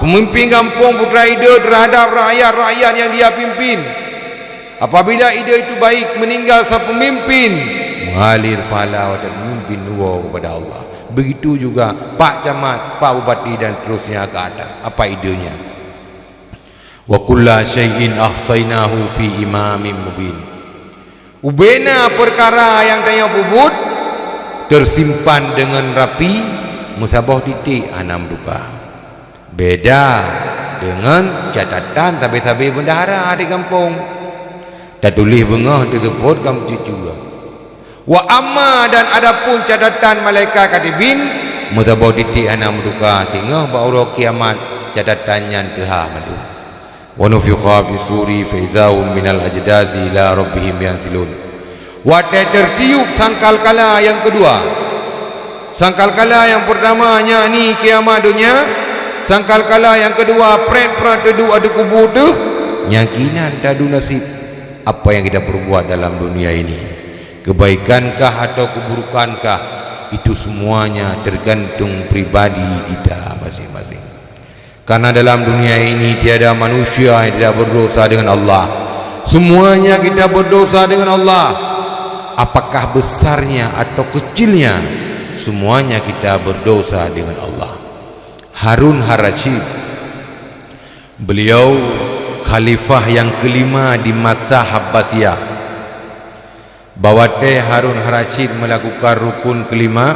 Pemimpin gampông putra ideu terhadap rakyat-rakyat yang dia pimpin. Apabila ideu itu baik, meninggal sang pemimpin, mengalir pahala watèe pemimpin geuwoe kepada Allah. Begitu juga pak camat, pak bupati dan seterusnya ke atas. Apa ideunya? "Wa kulla syai'in ahsainahu fi imamin mubin." Ubena perkara nyang tanyoe peubuet teusimpan deungon rapi, meusaboh titik hana meutuka. Beda deungon catatan sabe-sabe bendahara di gampông. Tatuléh beungoh teuseupôt ka meucucue. "Wa amma," dan adapun catatan malaikat katibin, meusaboh titik hana meutuka, singoh bak uroe kiamat catatan nyan teuhah mandum. "Wa nufikha fis suri fa idza hum minal ajdasi ila rabbihim yansilun." Watèe teutiup sangkakala nyang keudua. Sangkakala nyang peurtama, yakni kiamat donya. Sangkakala nyang keudua, prèt-prèt teuduek ateueh kubu teuh. Nyan keuh nan tadu nasib apa yang kita perbuat dalam dunia ini. Kebaikankah atau keburukankah, itu semuanya tergantung pribadi kita masing-masing. Karena dalam dunia ini tiada manusia yang tidak berdosa dengan Allah. Semuanya kita berdosa dengan Allah. Apakah besarnya atau kecilnya, semuanya kita berdosa dengan Allah. Harun Ar-Rasyid, beliau khalifah yang kelima di masa Abbasiyah. Bak watèe Harun Ar-Rasyid melakukan rukun kelima,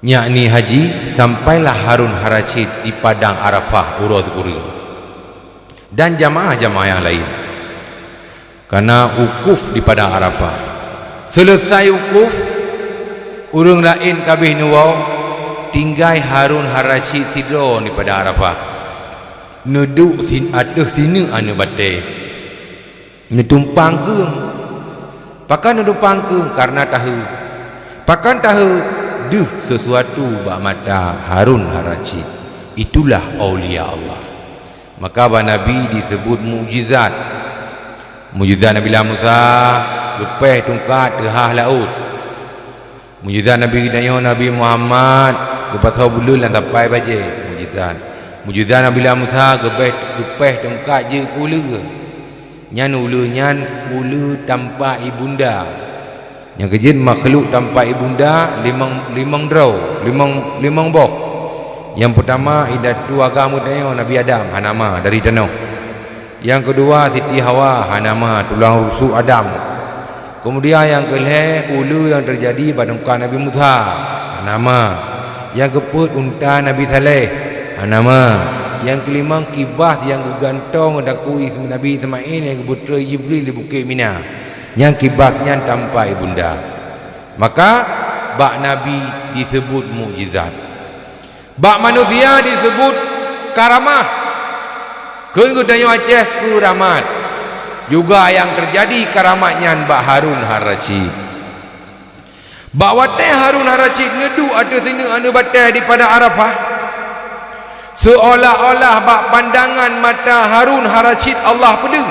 yakni haji, sampailah Harun Ar-Rasyid di Padang Arafah uroe sikureueng, dan jamaah-jamaah nyang laén. Karena wukuf di Padang Arafah. Selesai wukuf, ureueng laén ka abéh neuwoe, tinggai Harun Ar-Rasyid sidroe di Padang Arafah. Neuduek sin-, ateueh sineuk aneuëk batèe. Neutumpang keueng. Pakon neutumpang keueng? Karena tahe. Pakon tahe? Deuh sesuatu bak mata Harun Ar-Rasyid. Itulah aulia Allah. Maka bak Nabi diseubut mukjizat. Mukjizat Nabi Musa, geupéh tungkat teuhah laôt. Mukjizat Nabi geutanyoe Nabi Muhammad, geupasoe buleuen lam sapai bajée, mukjizat. Mukjizat Nabi Musa geupéh, geupéh tungkat jeuet keu uleue. Nyan uleue nyan uleue tampa ibunda. Nyang keujeuet makhluk tampa ibunda limong, limong droe, limong, limong boh. Nyang peutama indatu agam geutanyoe Nabi Adam, hana ma dari tanoh. Nyang keudua Siti Hawa, hana ma tulang rusuk Adam. Keumudian nyang keulhée uleue nyang teujadi bak tungkat Nabi Musa, hana ma. Nyang keupeuet unta Nabi Saleh, hana ma. Nyang keulimong kibas nyang geugantong daku Is-, Nabi Ismail nyang geubeutroi Jibril di Bukét Mina. Nyang kibas nyan tampa ibunda. Maka bak Nabi diseubut mukjizat. Bak manusia diseubut karamah. Kheun geutanyoe Aceh keuramat. Juga nyang teujadi karamat nyan bak Harun Ar-Rasyid. Bak watée Harun Ar-Rasyid neuduek ateueh sineuk aneuëk batée di Padang Arafah, seuolah-olah bak pandangan mata Harun Ar-Rasyid Allah peudeuh.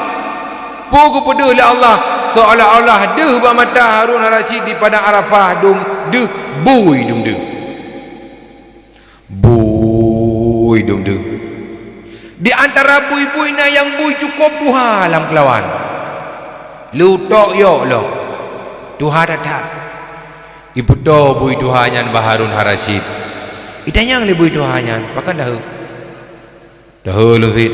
Peue geupeudeuh lé Allah, seolah-olah deuh bak mata Harun Ar-Rasyid di Padang Arafah dum deuh, bui dum deuh. Bui dum deuh. Di antara bui-bui na nyang bui cukôp tuha lam keulawan. Leutok yok lom. Tuha that-that. Ipeutoe bui tuha nyan bak Harun Ar-Rasyid. Itanyong lé bui tuha nyan, "Pakon daheu?" "Daheu lôn cit."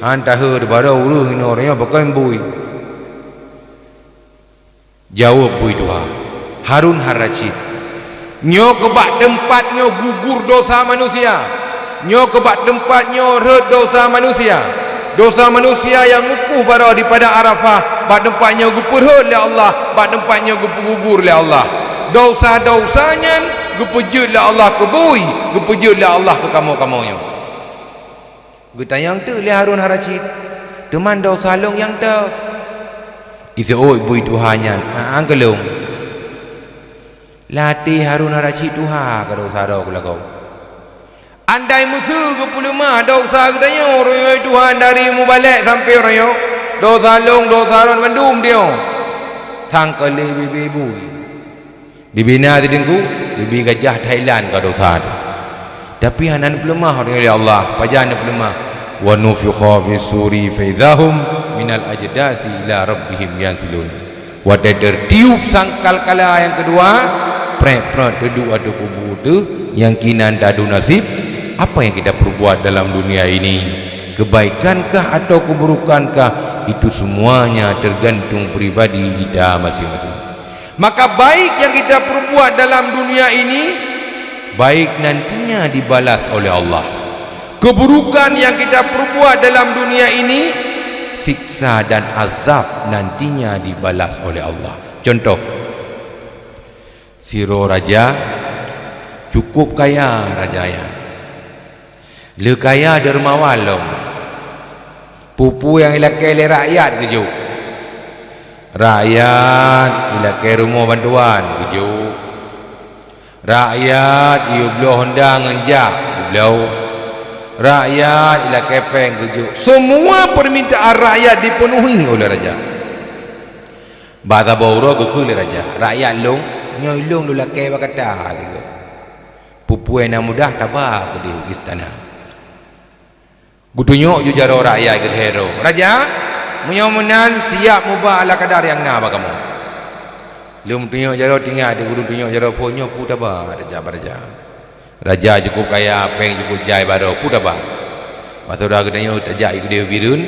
"Han daheu, barô ureuëng inoe nyoe pakon bui." Jaweueb bui tuha, "Harun Ar-Rasyid, nyoe keu bak teumpat nyoe gugur dosa manusia. Nyoe keu bak teumpat nyoe rhot dosa manusia. Dosa manusia nyang mukoh barô di Padang Arafah, bak teumpat nyoe geupeurhot lé Allah, bak teumpat nyoe geupeugugur lé Allah. Dosa-dosa nyan geupeujeuet lé Allah keu bui, geupeujeuet lé Allah keu kamoe-kamoe nyoe." Geutanyong teuk lé Harun Ar-Rasyid, "Teuma dosa lôn nyang toh?" Iseuôt bui tuha nyan, "Aa, keu lôn." Lam até Harun Ar-Rasyid tuha ka dosa droe keu lagoe. Andai meuseu geupeuleumah dosa geutanyoe uroe nyoe tuha dari mubalek sampoe uroe nyoe, dosa lôn, dosa droe mandum tanyoe. Sangka lé bibée bui. Bibina di Teungku, bibina gajah Thailand ka dosa tu. Tapi hana neupeuleumah uroe nyoe lé Allah, pajan neupeuleumah. "Wa nufikha fis suri fa idza hum minal ajdasi ila rabbihim yansilun." Watée teutiup sangkakala nyang keudua, prek-prek teuduek ateueh kubu teuh, nyang kinan tadu naseb, apa yang kita perbuat dalam dunia ini? Kebaikankah atau keburukankah? Itu semuanya tergantung pribadi kita masing-masing. Maka baik yang kita perbuat dalam dunia ini, baik nantinya dibalas oleh Allah. Keburukan yang kita perbuat dalam dunia ini, siksa dan azab nantinya dibalas oleh Allah. Contoh, sidroe raja, cukup kaya raja nyan. Le kaya dermawan lom. Peue-peue nyang ilakée lé rakyat geujok. Rakyat ilakée rumoh bantuan geujok. Rakyat iyue bloe honda ngon jak geubloe. Rakyat ilakée péng geujok. Semua permintaan rakyat dipenuhi oleh raja. Bak saboh uroe geukheun lé raja, "Rakyat lôn, nyoe lôn lôn lakée bak gata sigoe. Peue-peue nyang mudah taba keudeh u istana." Geutunyok ju jaroe rakyat geuthèe droe, "Raja, meunyoe meunan siap muba ala kadar nyang na bak kamoe." Lheueh meutunyok jaroe, tinggai teuk geutunyok jaroe phon, "Nyoe peue taba tajak bak raja? Raja cukup kaya, péng cukup jai baroe, peue taba?" Pasoe geutanyoe tajak keudeh u Bireuen,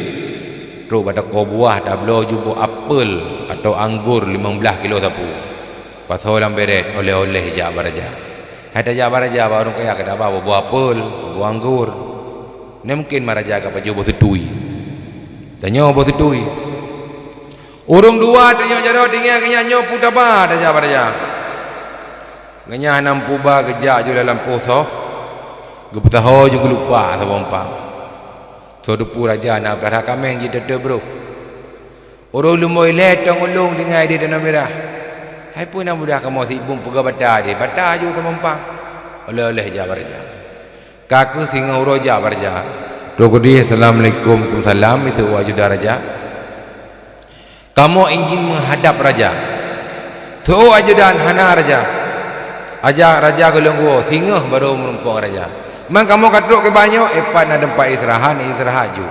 trok bak toko buah, tabloe ju boh apel atau anggor limong blaih kilo sapeue. Pasoe lam beret, oleh-oleh jak bak raja. Hai tajak bak raja, bak ureueng kaya ka taba boh apel, boh anggor. Nyan mungken ma raja ka pajoh boh seutui. Tanyoe boh seutui. Ureueng dua tunyok jaroe, tinggai keu nyan, "Nyoe peue taba tajak bak raja?" Ngon nyan hana meupuba geujak ju lam lampôh soh, geupeusaho ju geulupak saboh umpang. Soe teupeu raja na peurasa kaméng jiteuteue broh. Ureueng lumboi lhèe tông ulông tinggai di Tanoh Mirah. "Hai peue na mudah kamoe sibông peugah bata di, bata ju saboh umpang." Oleh-oleh jak bak raja. Ka keuh singoh uroe jak bak raja. Trok keudeh, "Assalamualaikum." "Waalaikumsalam." Itu ajudan raja. "Kamoe ingin menghadap raja." Seuôt ajudan, "Hana raja." Aja raja geulong woe, singoh barô meurumpok raja. "Man kamoe ka trok keu banyoe?" "Eh, pat na teumpat istirahat, istirahat ju.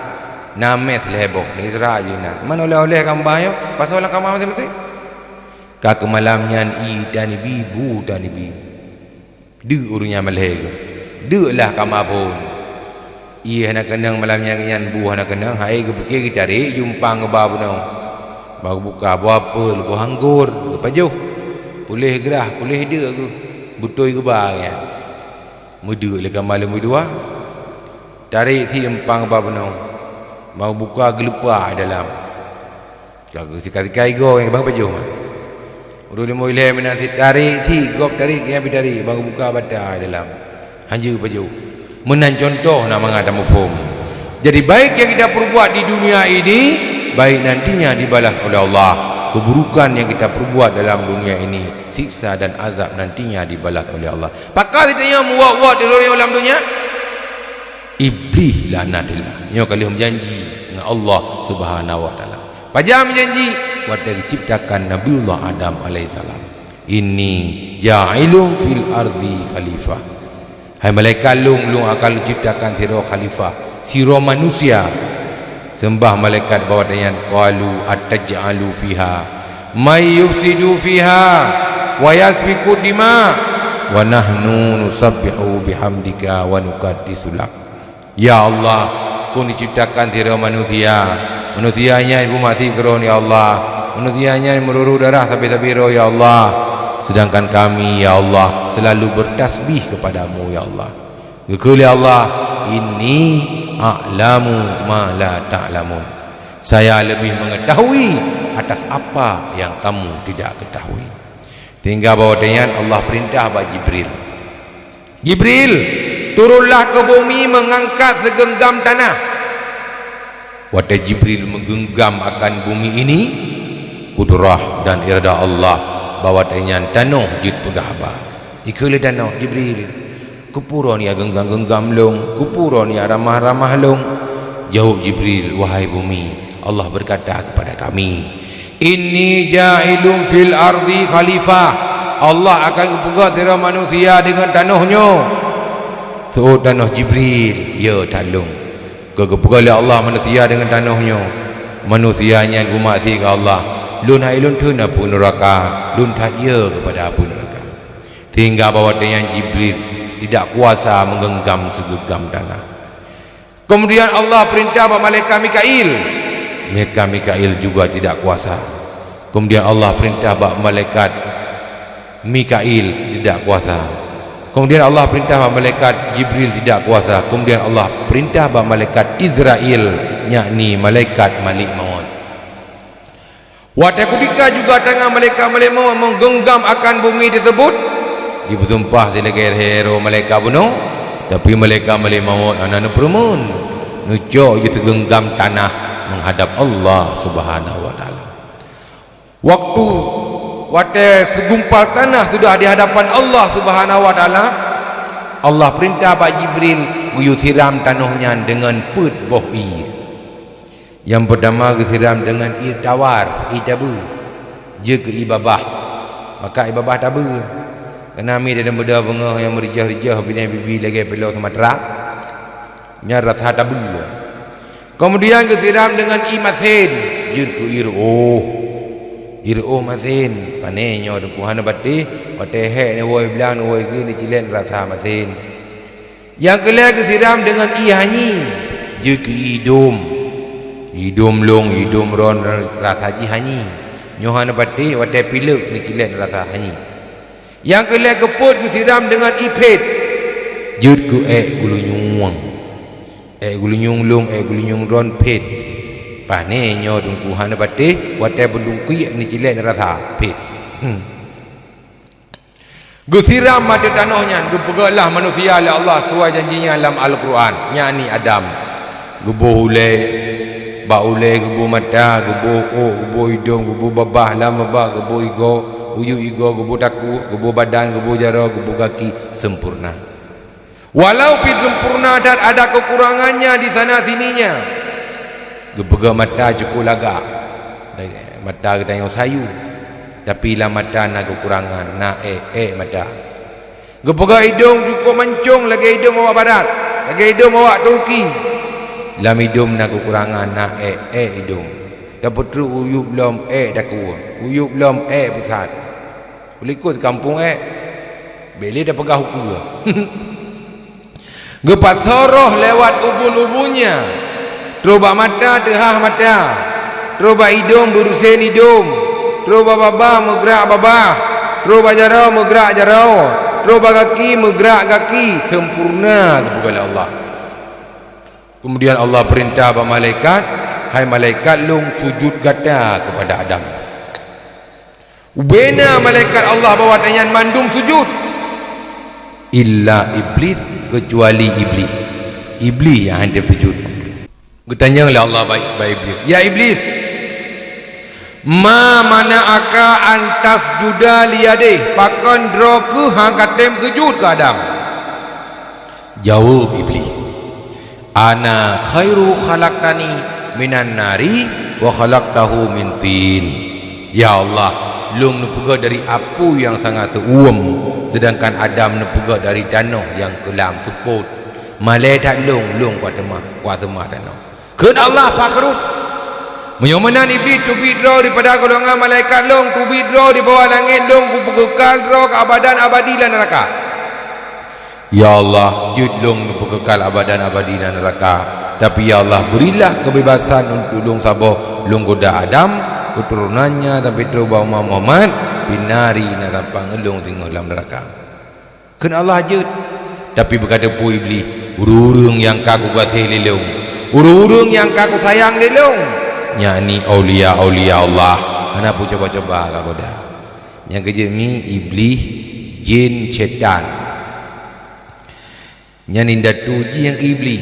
Na mès lhèe boh, istirahat ju inan. Man oleh-oleh kamoe banyoe, pasoe lam kama maséng-maséng." Ka keuh malam nyan ié tanibi, bu tanibi. Deuk ureueng nyan malhèe geuh. Deuk lah kama phôn. Ié hana keunong malam nyan, nyan bu hana keunong, hai geupike geutarek ju umpang geuba bunoe. Bak geubuka boh apel, boh anggor, geupajoh. Puléh grah, puléh deuk geuh, beutôi geuba nyan. Meudeuk lé kama leumboi dua. Tarek sit umpang geuba bunoe. Bak geubuka geulupak dalam. Ka geusikai-sikai goe nyang bang pajoh mat. Ureueng leumboi lhèe meunan sit tarek sit, gob tarek nyang pi tarek, bang geubuka bata dalam. Hanjeuet pajoh. Meunan contoh na mangat tamuphom. Jadi, baik yang kita perbuat di dunia ini, baik nantinya dibalas oleh Allah. Keburukan yang kita perbuat dalam dunia ini, siksa dan azab nantinya dibalas oleh Allah. Pakon sit tanyoe meuwot-wot di dunia lam dunia? Iblih laknatillah. Nyoe ka lheueh meujanji ngon Allah Subhanahu wa Taala. Pajan janji? Watée geuciptakan Nabiullah Adam alaihissalam, "Inni ja'ilun fil ardi khalifah." Hai malaikat, lôn, lôn akan ciptakan sidroe khalifah, sidroe manusia. Seumbah malaikat bak watée nyan, qalu ataj'alu fiha may yufsidu fiha wa yasfiku dima wa nahnu nusabbihu bihamdika wa nuqaddisu lak. Ya Allah, kön diciptakan sidroe manusia. Manusia nyan beumaksi keu droe, ya Allah. Manusia nyan meururu darah sabe-sabe droe, ya Allah. Sedangkan kami, ya Allah, selalu bertasbih kepadamu, ya Allah. Geukheun lé Allah, "Inni a'lamu ma la ta'lamun." Saya lebih mengetahui atas apa yang kamu tidak ketahui. Sehingga bak watée nyan Allah perintah bak Jibril, "Jibril, turunlah ke bumi mengangkat segenggam tanah." Watée Jibril meugeunggam akan bumi ini, kudrah dan irada Allah, bak watée nyan tanoh jeuet peugah haba. Ikheun lé tanoh, "Jibril, keupeue droeneuh geunggam-geunggam lôn? Keupeue droeneuh ramah-ramah lôn?" Jaweueb Jibril, "Wahai bumi, Allah berkata kepada kami, 'Inni ja'ilun fil ardi khalifah.' Allah akan geupeugét sidroe manusia deungon tanoh nyoe." Seuôt tanoh, "Jibril, ya that lôn." Ka geupeugét lé Allah manusia deungon tanoh nyoe, manusia nyan geumaksi keu Allah, "Lôn hai lôn theun apui nuraka, lôn that ya keupada apui nuraka." Sehingga bak watée nyan Jibril tidak kuasa menggenggam segenggam tanah. Kemudian Allah perintah bak malaikat Mikail. Malaikat Mikail juga tidak kuasa. Kemudian Allah perintah bak malaikat Mikail, tidak kuasa. Kemudian Allah perintah bak malaikat Jibril, tidak kuasa. Kemudian Allah perintah bak malaikat Izrail, yakni malaikat Malik Maut. Watée kutika juga tangan malaikat Malik Maut menggenggam akan bumi tersebut, jipeusumpah silagée lhée droe malaikat bunoe, tapi malaikat Malik Maut hana neupeureumeun, neucok jih sigenggam tanah menghadap Allah Subhanahu wa Taala. Waktu watée segumpal tanah sudah di hadapan Allah Subhanahu wa Taala, Allah perintah bak Jibril geuyue siram tanoh nyan deungon peuet boh ié. Nyang peutama geusiram deungon ié tawar, ié tabeue, jeuet keu ié babah. Maka ié babah tabeue. Keunan mi dalam beudoh beungoh nyang meurijah-rijah binéh bibi lagée pulo Sumatera, nyan rasa tabeue. Keumudian geusiram deungon ié masen, jeuet keu ié reuôh. Ié reuôh masen, pané nyoe Teungku hana patéh, watée hék neuwoe blang neuwoe geue neucilét rasa masen. Nyang keu lhée geusiram deungon ié hanyi, jeuet keu ié dom. Ié dom lôn, ié dom droen rasa jih hanyi. Nyoe hana patéh, watée pileuk neucilét rasa hanyi. Nyang keu lhée keu peuet geusiram deungon ié phét, jeuet keu ék geulinyueng. Ék geulinyueng lôn, ék geulinyueng droen phét. Pané nyoe Teungku hana patéh, watée beudungkuek neucilét rasa phét. Hmm. Geusiram ateueh tanoh nyan, geupeugét lah manusia lé Allah sesuai janji nyan lam Al-Qur'an, yakni Adam. Geuboh ulée, bak ulée geuboh mata, geuboh ôk, geuboh idong, geuboh babah, lam babah geuboh igoe, uyueb igoe geuboh takue, geuboh badan, geuboh jaroe, geuboh gaki, sempurna. Walau pih sempurna that ada kekurangannya di sana sininya. Geupeugét mata cukup lagak, mata geutanyoe sayu, tapi lam mata na kekurangan, na ék, ék mata. Geupeugét idong cukup mancong lagée idong awak barat, lagée idong awak Turki. Lam idong na kekurangan, na ék, ék idong. Tapeutrok uyueb lom ék takue, uyueb lom ék pusat. Likot kampung ék, bék lé tapeugah ukeue. Geupasoe roh lewat ubun-ubunnya, troh bak mata teuhah mata, troh bak idong beurusen idong, troh bak babah meugrak babah, troh bak jaroe meugrak jaroe, troh bak gaki meugrak gaki, sempurna geupeugah lé Allah. Kemudian Allah perintah bak malaikat, "Hai malaikat, lôn sujud gata keupada Adam." Ubena malaikat Allah bak watée nyan mandum sujud, illa Iblis, keucuali Iblih. Iblih nyang hana sujud. Geutanyong lé Allah bak, bak Iblih, "Ya Iblih, ma mana'aka an tasjuda li adih? Pakon droe keuh han katem sujud keu Adam?" Jaweueb Iblih, "Ana khairu khalaqtani minan nari Wa khalaqtahu min tin. Ya Allah, lôn neupeugét dari apui nyang sangat seuuem, seudangkan Adam neupeugét dari tanoh nyang keulam seupôt. Malée that lôn, lôn kuat seumah, kuat seumah tanoh. Kheun Allah, "Fakhruj." Meunyoe meunan Iblih teubiet droe daripada golongan malaikat lôn, teubiet droe di bawah langét lôn, kupeukeukai droe keu abadan abadi lam neuraka. Ya Allah, jeuet lôn neupeukeukai abadan abadi lam neuraka. Tapi ya Allah, berilah kebebasan untuk lôn saboh, lôn goda Adam, keuturunannya sampai trok bak umat Muhammad, pih na ri na sapat ngon lôn singoh lam neuraka. Kheun Allah jeuet, tapi beukata peue Iblih, "Ureuëng-ureuëng nyang ka kugaséh lé lôn, ureuëng-ureuëng nyang ka kusayang lé lôn, nyan ni aulia-aulia Allah, hana peucoba-coba kagoda." Nyang keujeuet mi Iblih, jén, syaitan. Nyan indatu jih nyang keu Iblih.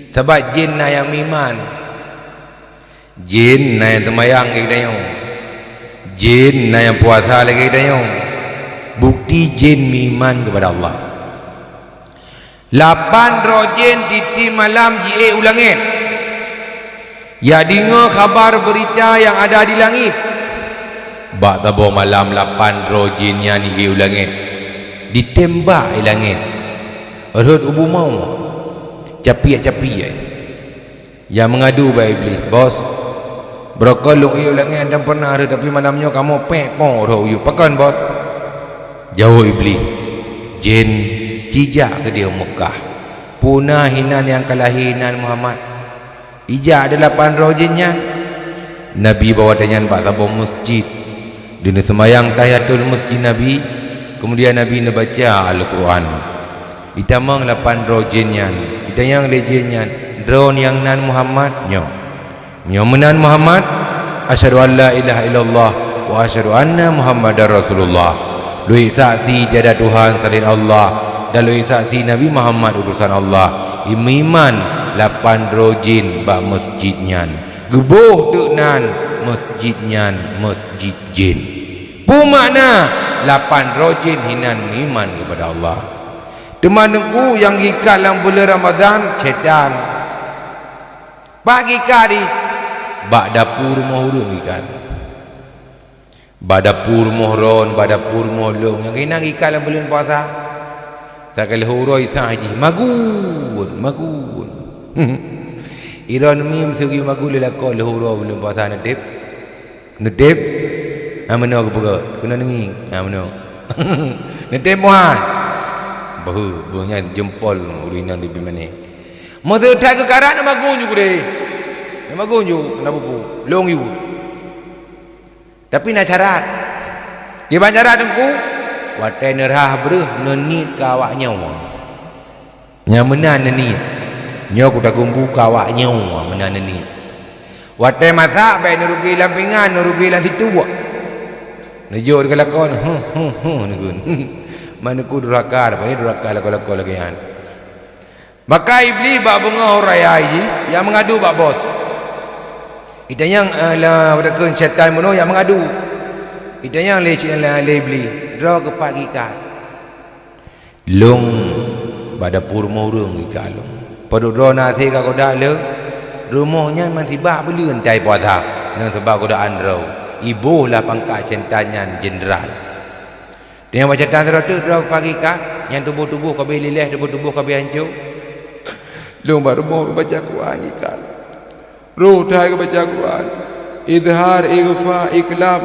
Sabab jén na nyang meuiman. Jén na nyang teumayang lagée geutanyoe. Jén na nyang puasa lagée geutanyoe. Bukti jén meuiman keupada Allah. Lapan droe jén tieb-tieb malam jiék u langét. Ya deungoe khabar beurita nyang ada di langét. Bak saboh malam lapan droe jén nyan jiék u langét. Ditembak i langét. Rhot u bumoe. Capiek-capiek. Ya meungadu bak Iblih, "Bos, beurokon lôn ék u langét dan pernah rhot, tapi malam nyoe kamoe pék po rhot u yup. Pakon, Bos?" Jaweueb Iblih, "Jén, cijak keudeh u Meukah. Peue na hinan nyang ka lahé nan Muhammad. Ijak deh lapan droe jén nyan." Nabi bak watée nyan bak saboh meuseujid. Di neuseumayang tahiyatul masjid Nabi, keumudian Nabi neubaca Al-Qur'an. Itamong lapan droe jén nyan, itanyong lé jén nyan, "Droeneuh nyang nan Muhammad?" "Nyoe." "Meunyoe meunan Muhammad, asyhadu an la ilaha illallah wa asyhadu anna Muhammadar Rasulullah." Lôn ék saksi tiada Tuhan selain Allah, dan lôn ék saksi Nabi Muhammad utosan Allah. Imeuiman lapan droe jén bak meuseujid nyan. Geuboh teuk nan meuseujid nyan meuseujid jén. Peue makna lapan droe jén hinan meuiman keupada Allah? Teuma Teungku nyang geuikat lam buleuen Ramadhan, syaitan. Pat geuikat jih? Bak dapu rumoh ureuëng geuikat. Bak dapu rumoh droen, bak dapu rumoh lôn. Nyang keunan geuikat lam buleuen puasa. Sagai lheueh uroe isah jih, magun, magun. Iroe neumi meusigeue magun lé lakoe lheueh uroe buleuen puasa neuteb. Neuteb, ha meunoe geupeugah, keunoe neungieng, ha meunoe. Neuteb muhan. Beuhe, beuhe nyan jeumpol ureuëng inong di bimané. Meuseutai keu karat na magun ju keudeh. Na magun ju, na bubu, lông ju. Tapi na syarat. Kiban syarat Teungku, watée neurhah breueh neuniet keu awak nyoe. Nyang meunan neuniet. Nyoe kutageumbu keu awak nyoe meunan neuniet. Watée masak bék neurugi lam pingan, neurugi lam situek. Neujok di kalakon, huh, huh, huh, neukheun. Man Teungku durhaka, paih durhaka lakoe-lakoe lagée nyan. Maka Iblih bak beungoh raya jih, ya meungadu bak bos. Itanyong, eh, la, pada kheun syaitan bunoe ya meungadu. Itanyong lé, lé, lé Iblih, "Droe keupat geuikat?" "Lông bak dapu rumoh ureuëng geuikat lông. Padub droe na hase ka goda lé, rumoh nyan man sibak buleuen tai puasa, ngon sabab godaan droe. Iboh lah pangkat syaitan nyan jeuneural." Teungoh baca tan sidroe teuk droe pagi ikat, nyan tuboh-tuboh ka abéh lileh, tuboh-tuboh ka abéh hanco. Lôn bak rumoh baca Quran ikat. Roh that baca Quran. Izhar, ikhfa, iqlab,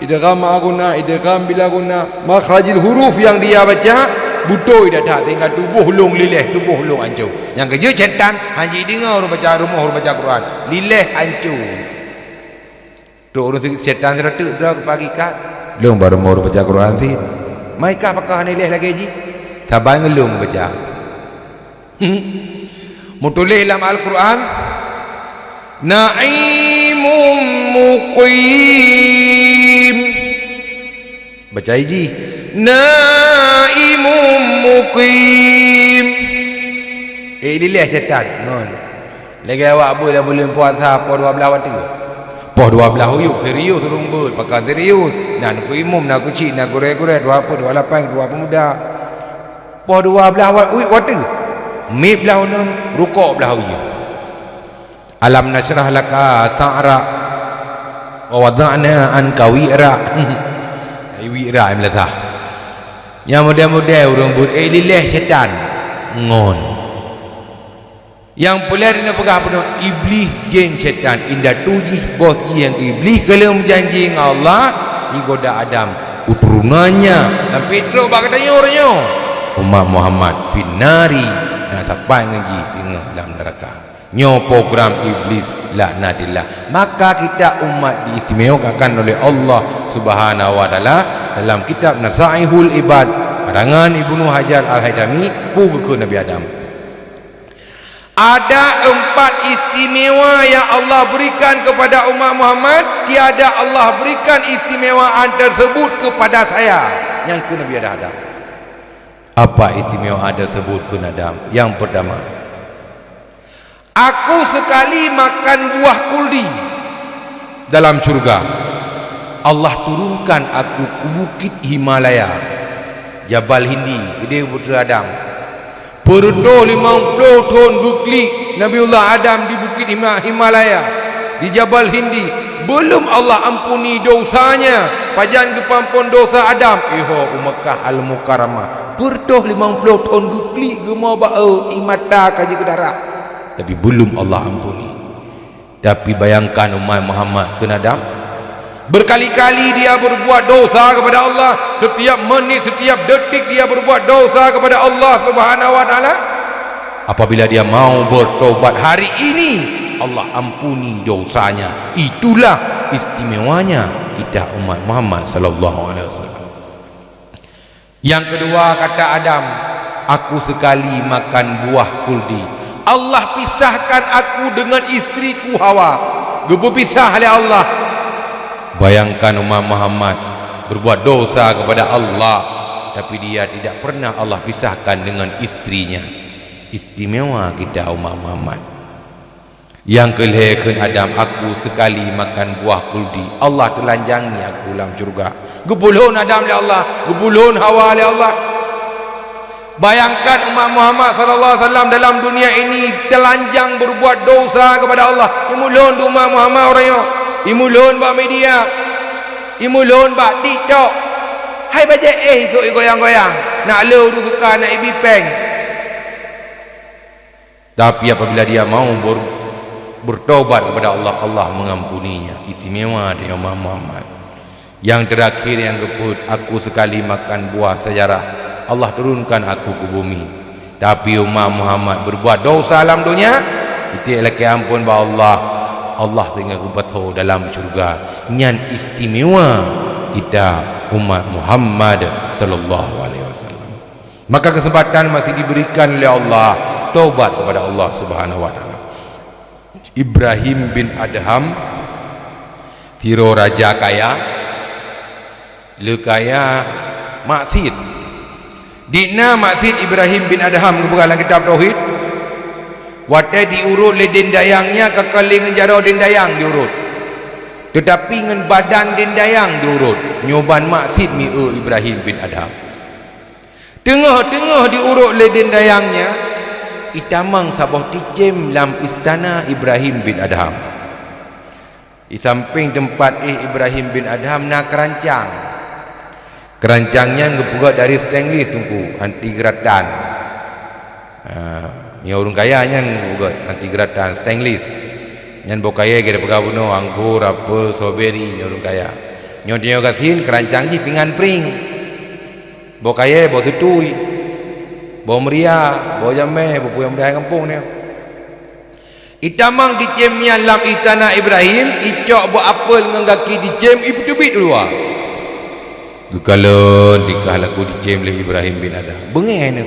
idgham ma'al ghunna, idgham bila ghunna. Makhrajil huruf nyang dia baca, beutôi that-that, sehingga tuboh lôn lileh, tuboh lôn hanco. Nyang keujeuet syaitan, han jideungoe ureuëng baca rumoh, ureuëng baca Quran. Lileh hanco. Trok ureuëng setan sidroe teuk droe keu pagi ikat. Lôn bak rumoh ureuëng baca Quran cit. Meuikat pakon hana ileh lagée jih. Saban ngon lôn baca. Meutuléh lam Al-Quran, "Na'imun muqim." Baca jih, "Na'imun muqim." Eh, lileh syaitan ngon. Lagée awak beuet lam buleuen puasa poh dua blaih watée. Poh dua blaih uyuek serius ureuëng beuet, pakon serius. Na keu imum, na keu chik, na gurée-gurée, dua peuet, dua lapan, dua peumuda. Poh dua blaih wa-, uyuek watée. Miet blaih uneum, rukok blaih uyuek. Alam nasyrah laka sa'ra, wa wada'na anka wi'ra. Wi'ra nyang meulathah. Nyang model-model ureuëng buet, eh, liléh syaitan ngon. Nyang peuleueh neupeugah bunoe, Iblih jén syaitan, indatu jih, bos jih nyang Iblih, ka lheueh meujanji ngon Allah, igoda Adam, keturunannya, sampai trok bak geutanyoe uroe nyoe. Umat Muhammad finnari, na sapat ngon jih singoh lam neuraka. Nyoe program Iblis laknatillah. Maka kita umat diistimewakan oleh Allah Subhanahu wa Taala dalam kitab Nasaihul Ibad karangan Ibnu Hajar Al-Haitami, peue geukheun Nabi Adam. Ada empat istimewa yang Allah berikan kepada umat Muhammad, tiada Allah berikan istimewaan tersebut kepada saya. Nyang kheun Nabi Adam. Apa istimewaan tersebut kheun Adam? Yang pertama, aku sekali makan buah kuldi dalam syurga. Allah turunkan aku ke bukit Himalaya, Jabal Hindi, geude buteue Adam. Peureutôh limong ploh thon geuklik Nabiullah Adam di bukit Hima-, Himalaya, di Jabal Hindi. Belum Allah ampuni dosanya. Pajan geupeuampon dosa Adam? Iho u Makkah Al-Mukarramah. Peureutôh limong ploh thon geuklik geumo bak, eh, ie mata ka jeuet keu darah. Tapi belum Allah ampuni. Tapi bayangkan umat Muhammad kheun Adam. Berkali-kali dia berbuat dosa kepada Allah. Setiap menit, setiap detik dia berbuat dosa kepada Allah Subhanahu wa Taala. Apabila dia mau bertobat hari ini, Allah ampuni dosanya. Itulah istimewanya kita umat Muhammad sallallahu alaihi wasallam. Yang kedua, kata Adam, aku sekali makan buah kuldi. Allah pisahkan aku dengan istriku Hawa. Geupeupisah lé Allah. Bayangkan umat Muhammad berbuat dosa kepada Allah, tapi dia tidak pernah Allah pisahkan dengan istrinya. Istimewa kita umat Muhammad. Nyang keu lhée kheun Adam, aku sekali makan buah kuldi, Allah teulanjangi aku lam syurga. Geupulhon Adam lé Allah, geupulhon Hawa lé Allah. Bayangkan umat Muhammad sallallahu alaihi wasallam dalam dunia ini telanjang berbuat dosa kepada Allah. Imulhon di umat Muhammad uroe nyoe. Imulhon bak media. Imulhon bak TikTok. Hai bajée éh isok igoyang-goyang. Nak le ureuëng suka, nak ibi péng. Tapi apabila dia mau ber-, bertobat kepada Allah, Allah mengampuninya. Istimewa dari umat Muhammad. Yang terakhir nyang keupeuet, aku sekali makan buah sejarah. Allah turunkan aku ke bumi. Tapi umat Muhammad berbuat dosa lam dunia, iték lakée ampon bak Allah. Allah sehingga geupasoe dalam syurga. Nyan istimewa kita umat Muhammad sallallahu alaihi wasallam. Maka kesempatan masih diberikan oleh Allah, taubat kepada Allah Subhanahu wa Taala. Ibrahim bin Adham, sidroe raja kaya, le kaya maksiet. Di na maksiet Ibrahim bin Adham geupeugah lam kitab Tauhid, watée diurot lé dendayang nyan ka kali ngon jaroe dendayang diurot. Teutapi ngon badan dendayang diurot, nyoe ban maksiet mi-e Ibrahim bin Adham. Teungoh-teungoh diurot lé dendayang nyan, itamong saboh ticém lam istana Ibrahim bin Adham. Di sampéng teumpat éh Ibrahim bin Adham na keurancang. Keurancang nyan geupeugét dari stainless, Teungku, anti geuratan. Ha, nyang ureuëng kaya nyan geupeugét anti geuratan, stainless. Nyan boh kayée geupeugah bunoe, anggô, apel, strawberry, nyang ureuëng kaya. Nyoe tanyoe gasien keurancang jih pingan pring. Boh kayée, boh tutui, boh meuria, boh jamé, boh peue nyang meudah gampông nyoe. Itamong ticém nyan lam istana Ibrahim, icok boh apel ngon gaki ticém, ipeuteubiet u luwa. Geukalon tingkah laku ticém lé Ibrahim bin Adham. Beungéh neuh.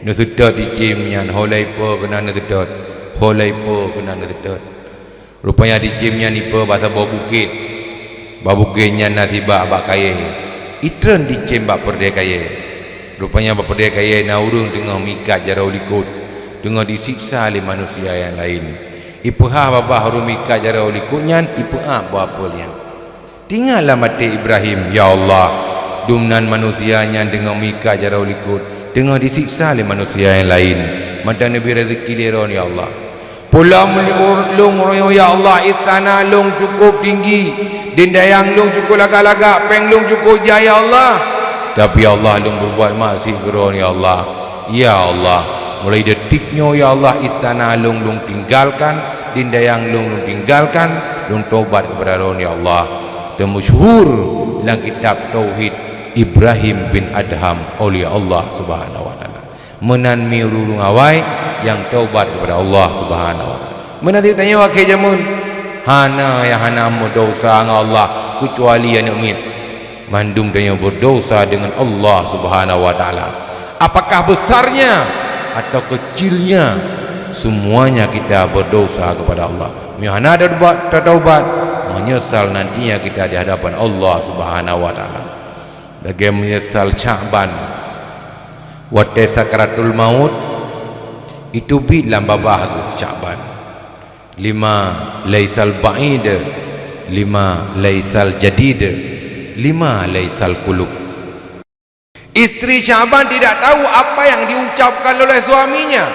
Neuseutôt ticém nyan, ho lhée ipo keunan neuseutôt, ho lhée ipo keunan neuseutôt. Rupanya ticém nyan ipo bak saboh bukét. Bak bukét nyan na sibak bak kayée. Itreun ticém bak peureudée kayée. Rupanya bak peureudée kayée na ureuëng teungoh meuikat jaroe likot, teungoh jisiksa lé manusia nyang laén. Ipeuhah babah ureuëng meuikat jaroe likot nyan, ipeuab boh apel nyan. Teuingat lam até Ibrahim, "Ya Allah, dumnan manusia nyan teungoh meuikat jaroe likot, teungoh jisiksa lé manusia nyang laén. Mantong neubri raseuki lé droe, ya Allah." Pulam lôn, ya Allah, istana lôn cukup tinggi, dindayang lôn cukup lagak-lagak, péng lôn cukup jai, ya Allah. Tapi, ya Allah, lôn berbuat maksiat keu Droen, ya Allah. Ya Allah, mulai detik nyoe, ya Allah, istana lôn, lôn tinggalkan, dindayang lôn, lôn tinggalkan, lôn tobat kepada Droen, ya Allah. Teumasyhur lam kitab tauhid Ibrahim bin Adham, aulia Allah Subhanahu wa Taala. Meunan mi ureuëng awai nyang taubat kepada Allah Subhanahu wa Taala. Meunan cit tanyoe akhé jameun, hana nyang hana meudesya ngon Allah keucuali aneuëk miet. Mandum tanyoe beudesya deungon Allah Subhanahu wa Taala. Apakah besarnya atau kecilnya, semuanya kita berdosa kepada Allah. Meunyoe hana tataubat, tataubat, menyesal nantinya kita di hadapan Allah Subhanahu wa Taala. Lagée meunyeusal Syakban watée sakaratul maut, itu biet lam babah geuh Syakban. Lima laisal ba'id, lima laisal jadid, lima laisal qulub. Istri Syakban tidak tahu apa yang diucapkan oleh suaminya.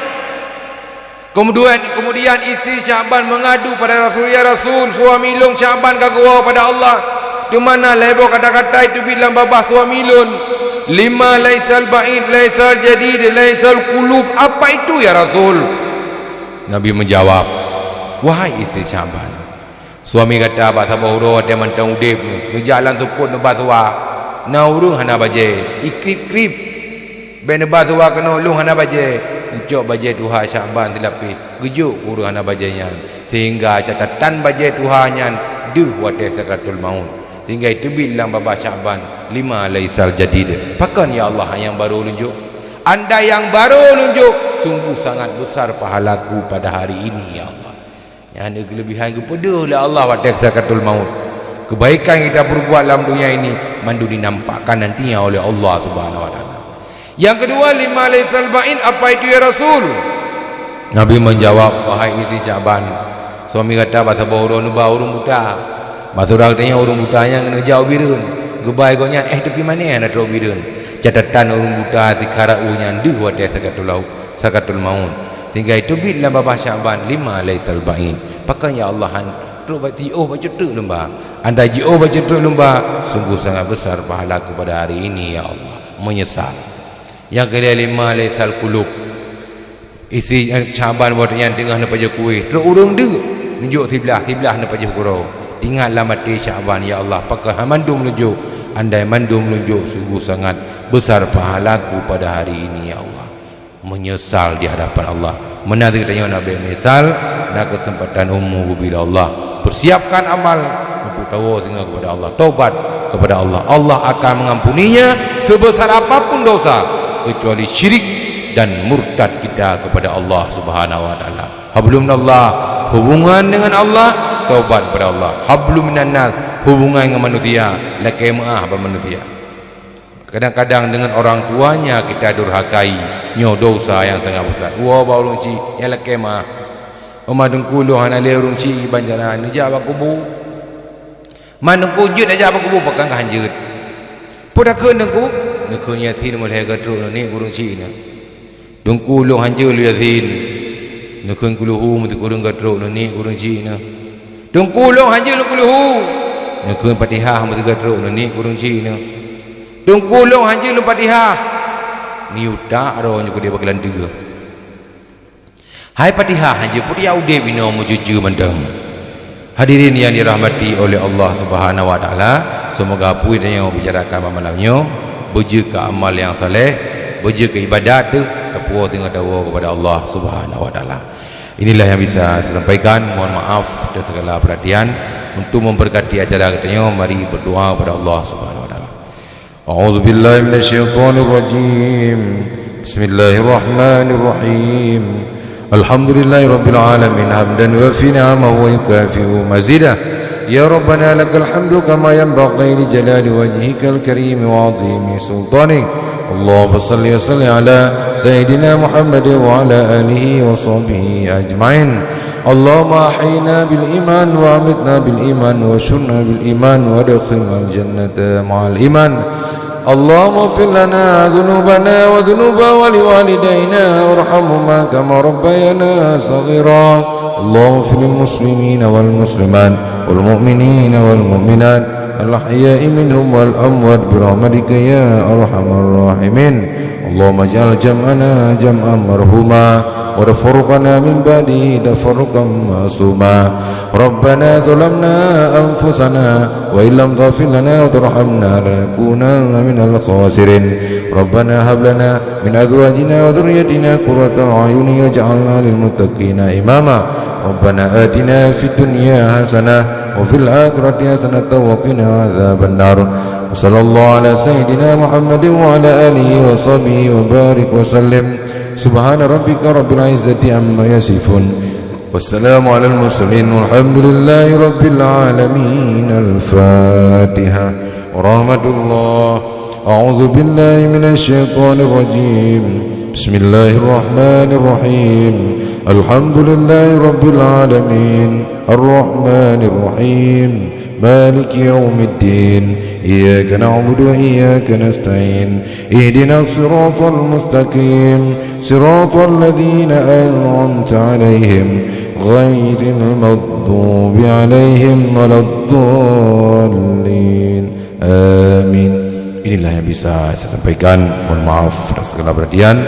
Kemudian, kemudian istri Syakban mengadu pada Rasul, "Ya Rasul, suami lôn Syakban ka geuwoe pada Allah. Di mana lhée boh kata-kata itu biet lam babah suami lôn? Lima laisal ba'id, laisal jadid, laisal qulub. Apa itu, ya Rasul?" Nabi menjawab, "Wahai istri Syakban, suami gata bak saboh uroe watée mantong udeb neuh, neujak lam seupôt neuba suwa. Na ureuëng hana bajée, ikrib-krib. Bék neuba suwa keunoe, lôn hana bajée." Neucok bajée tuha Syakban silapéh, geujok keu ureuëng hana bajée nyan, sehingga catatan bajée tuha nyan deuh watée sakaratul maut. Sehingga teubiet lam babah Syakban, lima laisal jadid. Pakon, ya Allah, nyang barô lôn jok? Andai nyang barô lôn jok, sungguh sangat besar pahalaku pada hari ini, ya Allah. Nyan keulebihan geupeudeuh lé Allah watée sakaratul maut. Kebaikan kita perbuat lam dunia ini mandum dinampakkan nantinya oleh Allah Subhanahu wa Taala. Yang kedua, lima laisal ba'id, apa itu, ya Rasul? Nabi menjawab, "Wahai istri Syakban, suami gata bak saboh uroe neuba ureuëng buta. Bak saudara geutanyoe ureuëng buta nyan keuneuk jak u Bireuen. Geubai gobnyan éh teupie manéh hana trok u Bireuen. Catatan ureuëng buta sikara u nyan deuh watée sakaratul laut, sakaratul maut. Sehingga teubiet lam babah Syakban lima laisal ba'id." Pakon, ya Allah, han trok bak jiôh bacut teuk lôn ba? Andai jiôh bacut teuk lôn ba, sungguh sangat besar pahalaku pada hari ini, ya Allah. Menyesal. Nyang keulhée, lima laisal qulub. Istri Syakban watée nyan teungoh neupajoh kueh, trok ureuëng deuek, neujok siblah, siblah neupajoh keudroe. Teuingat lam até Syakban, "Ya Allah, pakon hana mandum lôn jok? Andai mandum lôn jok, sungguh sangat besar pahalaku pada hari ini, ya Allah." Menyesal di hadapan Allah. Meunan geutanyoe na bék menyesal, na keuseumpatan umu geubri lé Allah. Persiapkan amal untuk tawoe singoh kepada Allah, tobat kepada Allah. Allah akan mengampuninya sebesar apapun dosa, kecuali syirik dan murtad kita kepada Allah Subhanahu wa Taala. Hablum minallah, hubungan dengan Allah, tobat kepada Allah. Hablum minannas, hubungan dengan manusia, lakée meuáh bak manusia. Kadang-kadang dengan orang tuanya kita durhakai, nyoe dosa yang sangat besar. Woe bak ureuëng chik, ya lakée meuáh. "Oma Teungku, lôn hana lé ureuëng chik iban jalan, neujak bak kubu." "Man Teungku jeuet tajak bak kubu?" "Pakon ka han jeuet." "Peue takheun Teungku?" "Neukheun Yasin meulhée ka trok neunek keu ureuëng chik nyoe." "Teungku, lôn han jeuet lôn Yasin." "Neukheun Kulhu meusikeureueng ka trok neunek keu ureuëng chik nyoe." "Teungku, lôn han jeuet lôn Kulhu." "Neukheun Fatihah meusikeureueng ka trok neunek keu ureuëng chik nyoe." "Teungku, lôn han jeuet lôn Fatihah." Miyueb that droe nyoe keudeh bak keulanteue. Hai Fatihah han jeuet, peue udeb inoe meujeuet-jeuet mantong. Hadirin yang dirahmati oleh Allah Subhanahu wa Taala, semoga peue nyang bicarakan malam nyoe beujeuet keu amal nyang saleh, beujeuet keu ibadat teuh, tapuwoe singoh tawoe kepada Allah Subhanahu wa Taala. Inilah yang bisa saya sampaikan. Mohon maaf atas segala perhatian. Untuk memberkati acara kita nyoe, mari berdoa kepada Allah Subhanahu wa Taala. أعوذ بالله من الشيطان الرجيم. بسم الله الرحمن الرحيم. الحمد لله رب العالمين، حمدا يوافي نعمه ويكافئ مزيده. يا ربنا لك الحمد كما ينبغي لجلال وجهك الكريم وعظيم سلطانك. اللهم صل وسلم على سيدنا محمد وعلى آله وصحبه أجمعين. اللهم أحينا بالإيمان وأمتنا بالإيمان واحشرنا بالإيمان وأدخلنا الجنة مع الإيمان. اللهم اغفر لنا ذنوبنا وذنوب والدينا وارحمهما كما ربيانا صغيرا. اللهم اغفر للمسلمين والمسلمات والمؤمنين والمؤمنات الأحياء منهم والأموات برحمتك يا أرحم الراحمين. اللهم اجعل جمعنا جمعا مرحوما وتفرقنا من بعده تفرقا معصوما. ربنا ظلمنا أنفسنا وإن لم تغفر لنا وترحمنا لنكونن من الخاسرين. ربنا هب لنا من أزواجنا وذريتنا قرة أعين واجعلنا للمتقين إماما. ربنا آتنا في الدنيا حسنة وفي الآخرة حسنة وقنا عذاب النار. وصلى الله على سيدنا محمد وعلى آله وصحبه وبارك وسلم. سبحان ربك رب العزة عما يصفون. والسلام على المرسلين والحمد لله رب العالمين. الفاتحة. ورحمة الله. أعوذ بالله من الشيطان الرجيم. بسم الله الرحمن الرحيم. الحمد لله رب العالمين. الرحمن الرحيم. مالك يوم الدين. إياك نعبد وإياك نستعين. اهدنا الصراط المستقيم. صراط الذين أنعمت عليهم. غير المغضوب عليهم ولا الضالين. Amin. Inilah yang bisa saya sampaikan. Mohon maaf atas segala perhatian.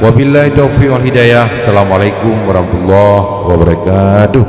Wabillahi taufiq wal hidayah. Assalamualaikum warahmatullahi wabarakatuh.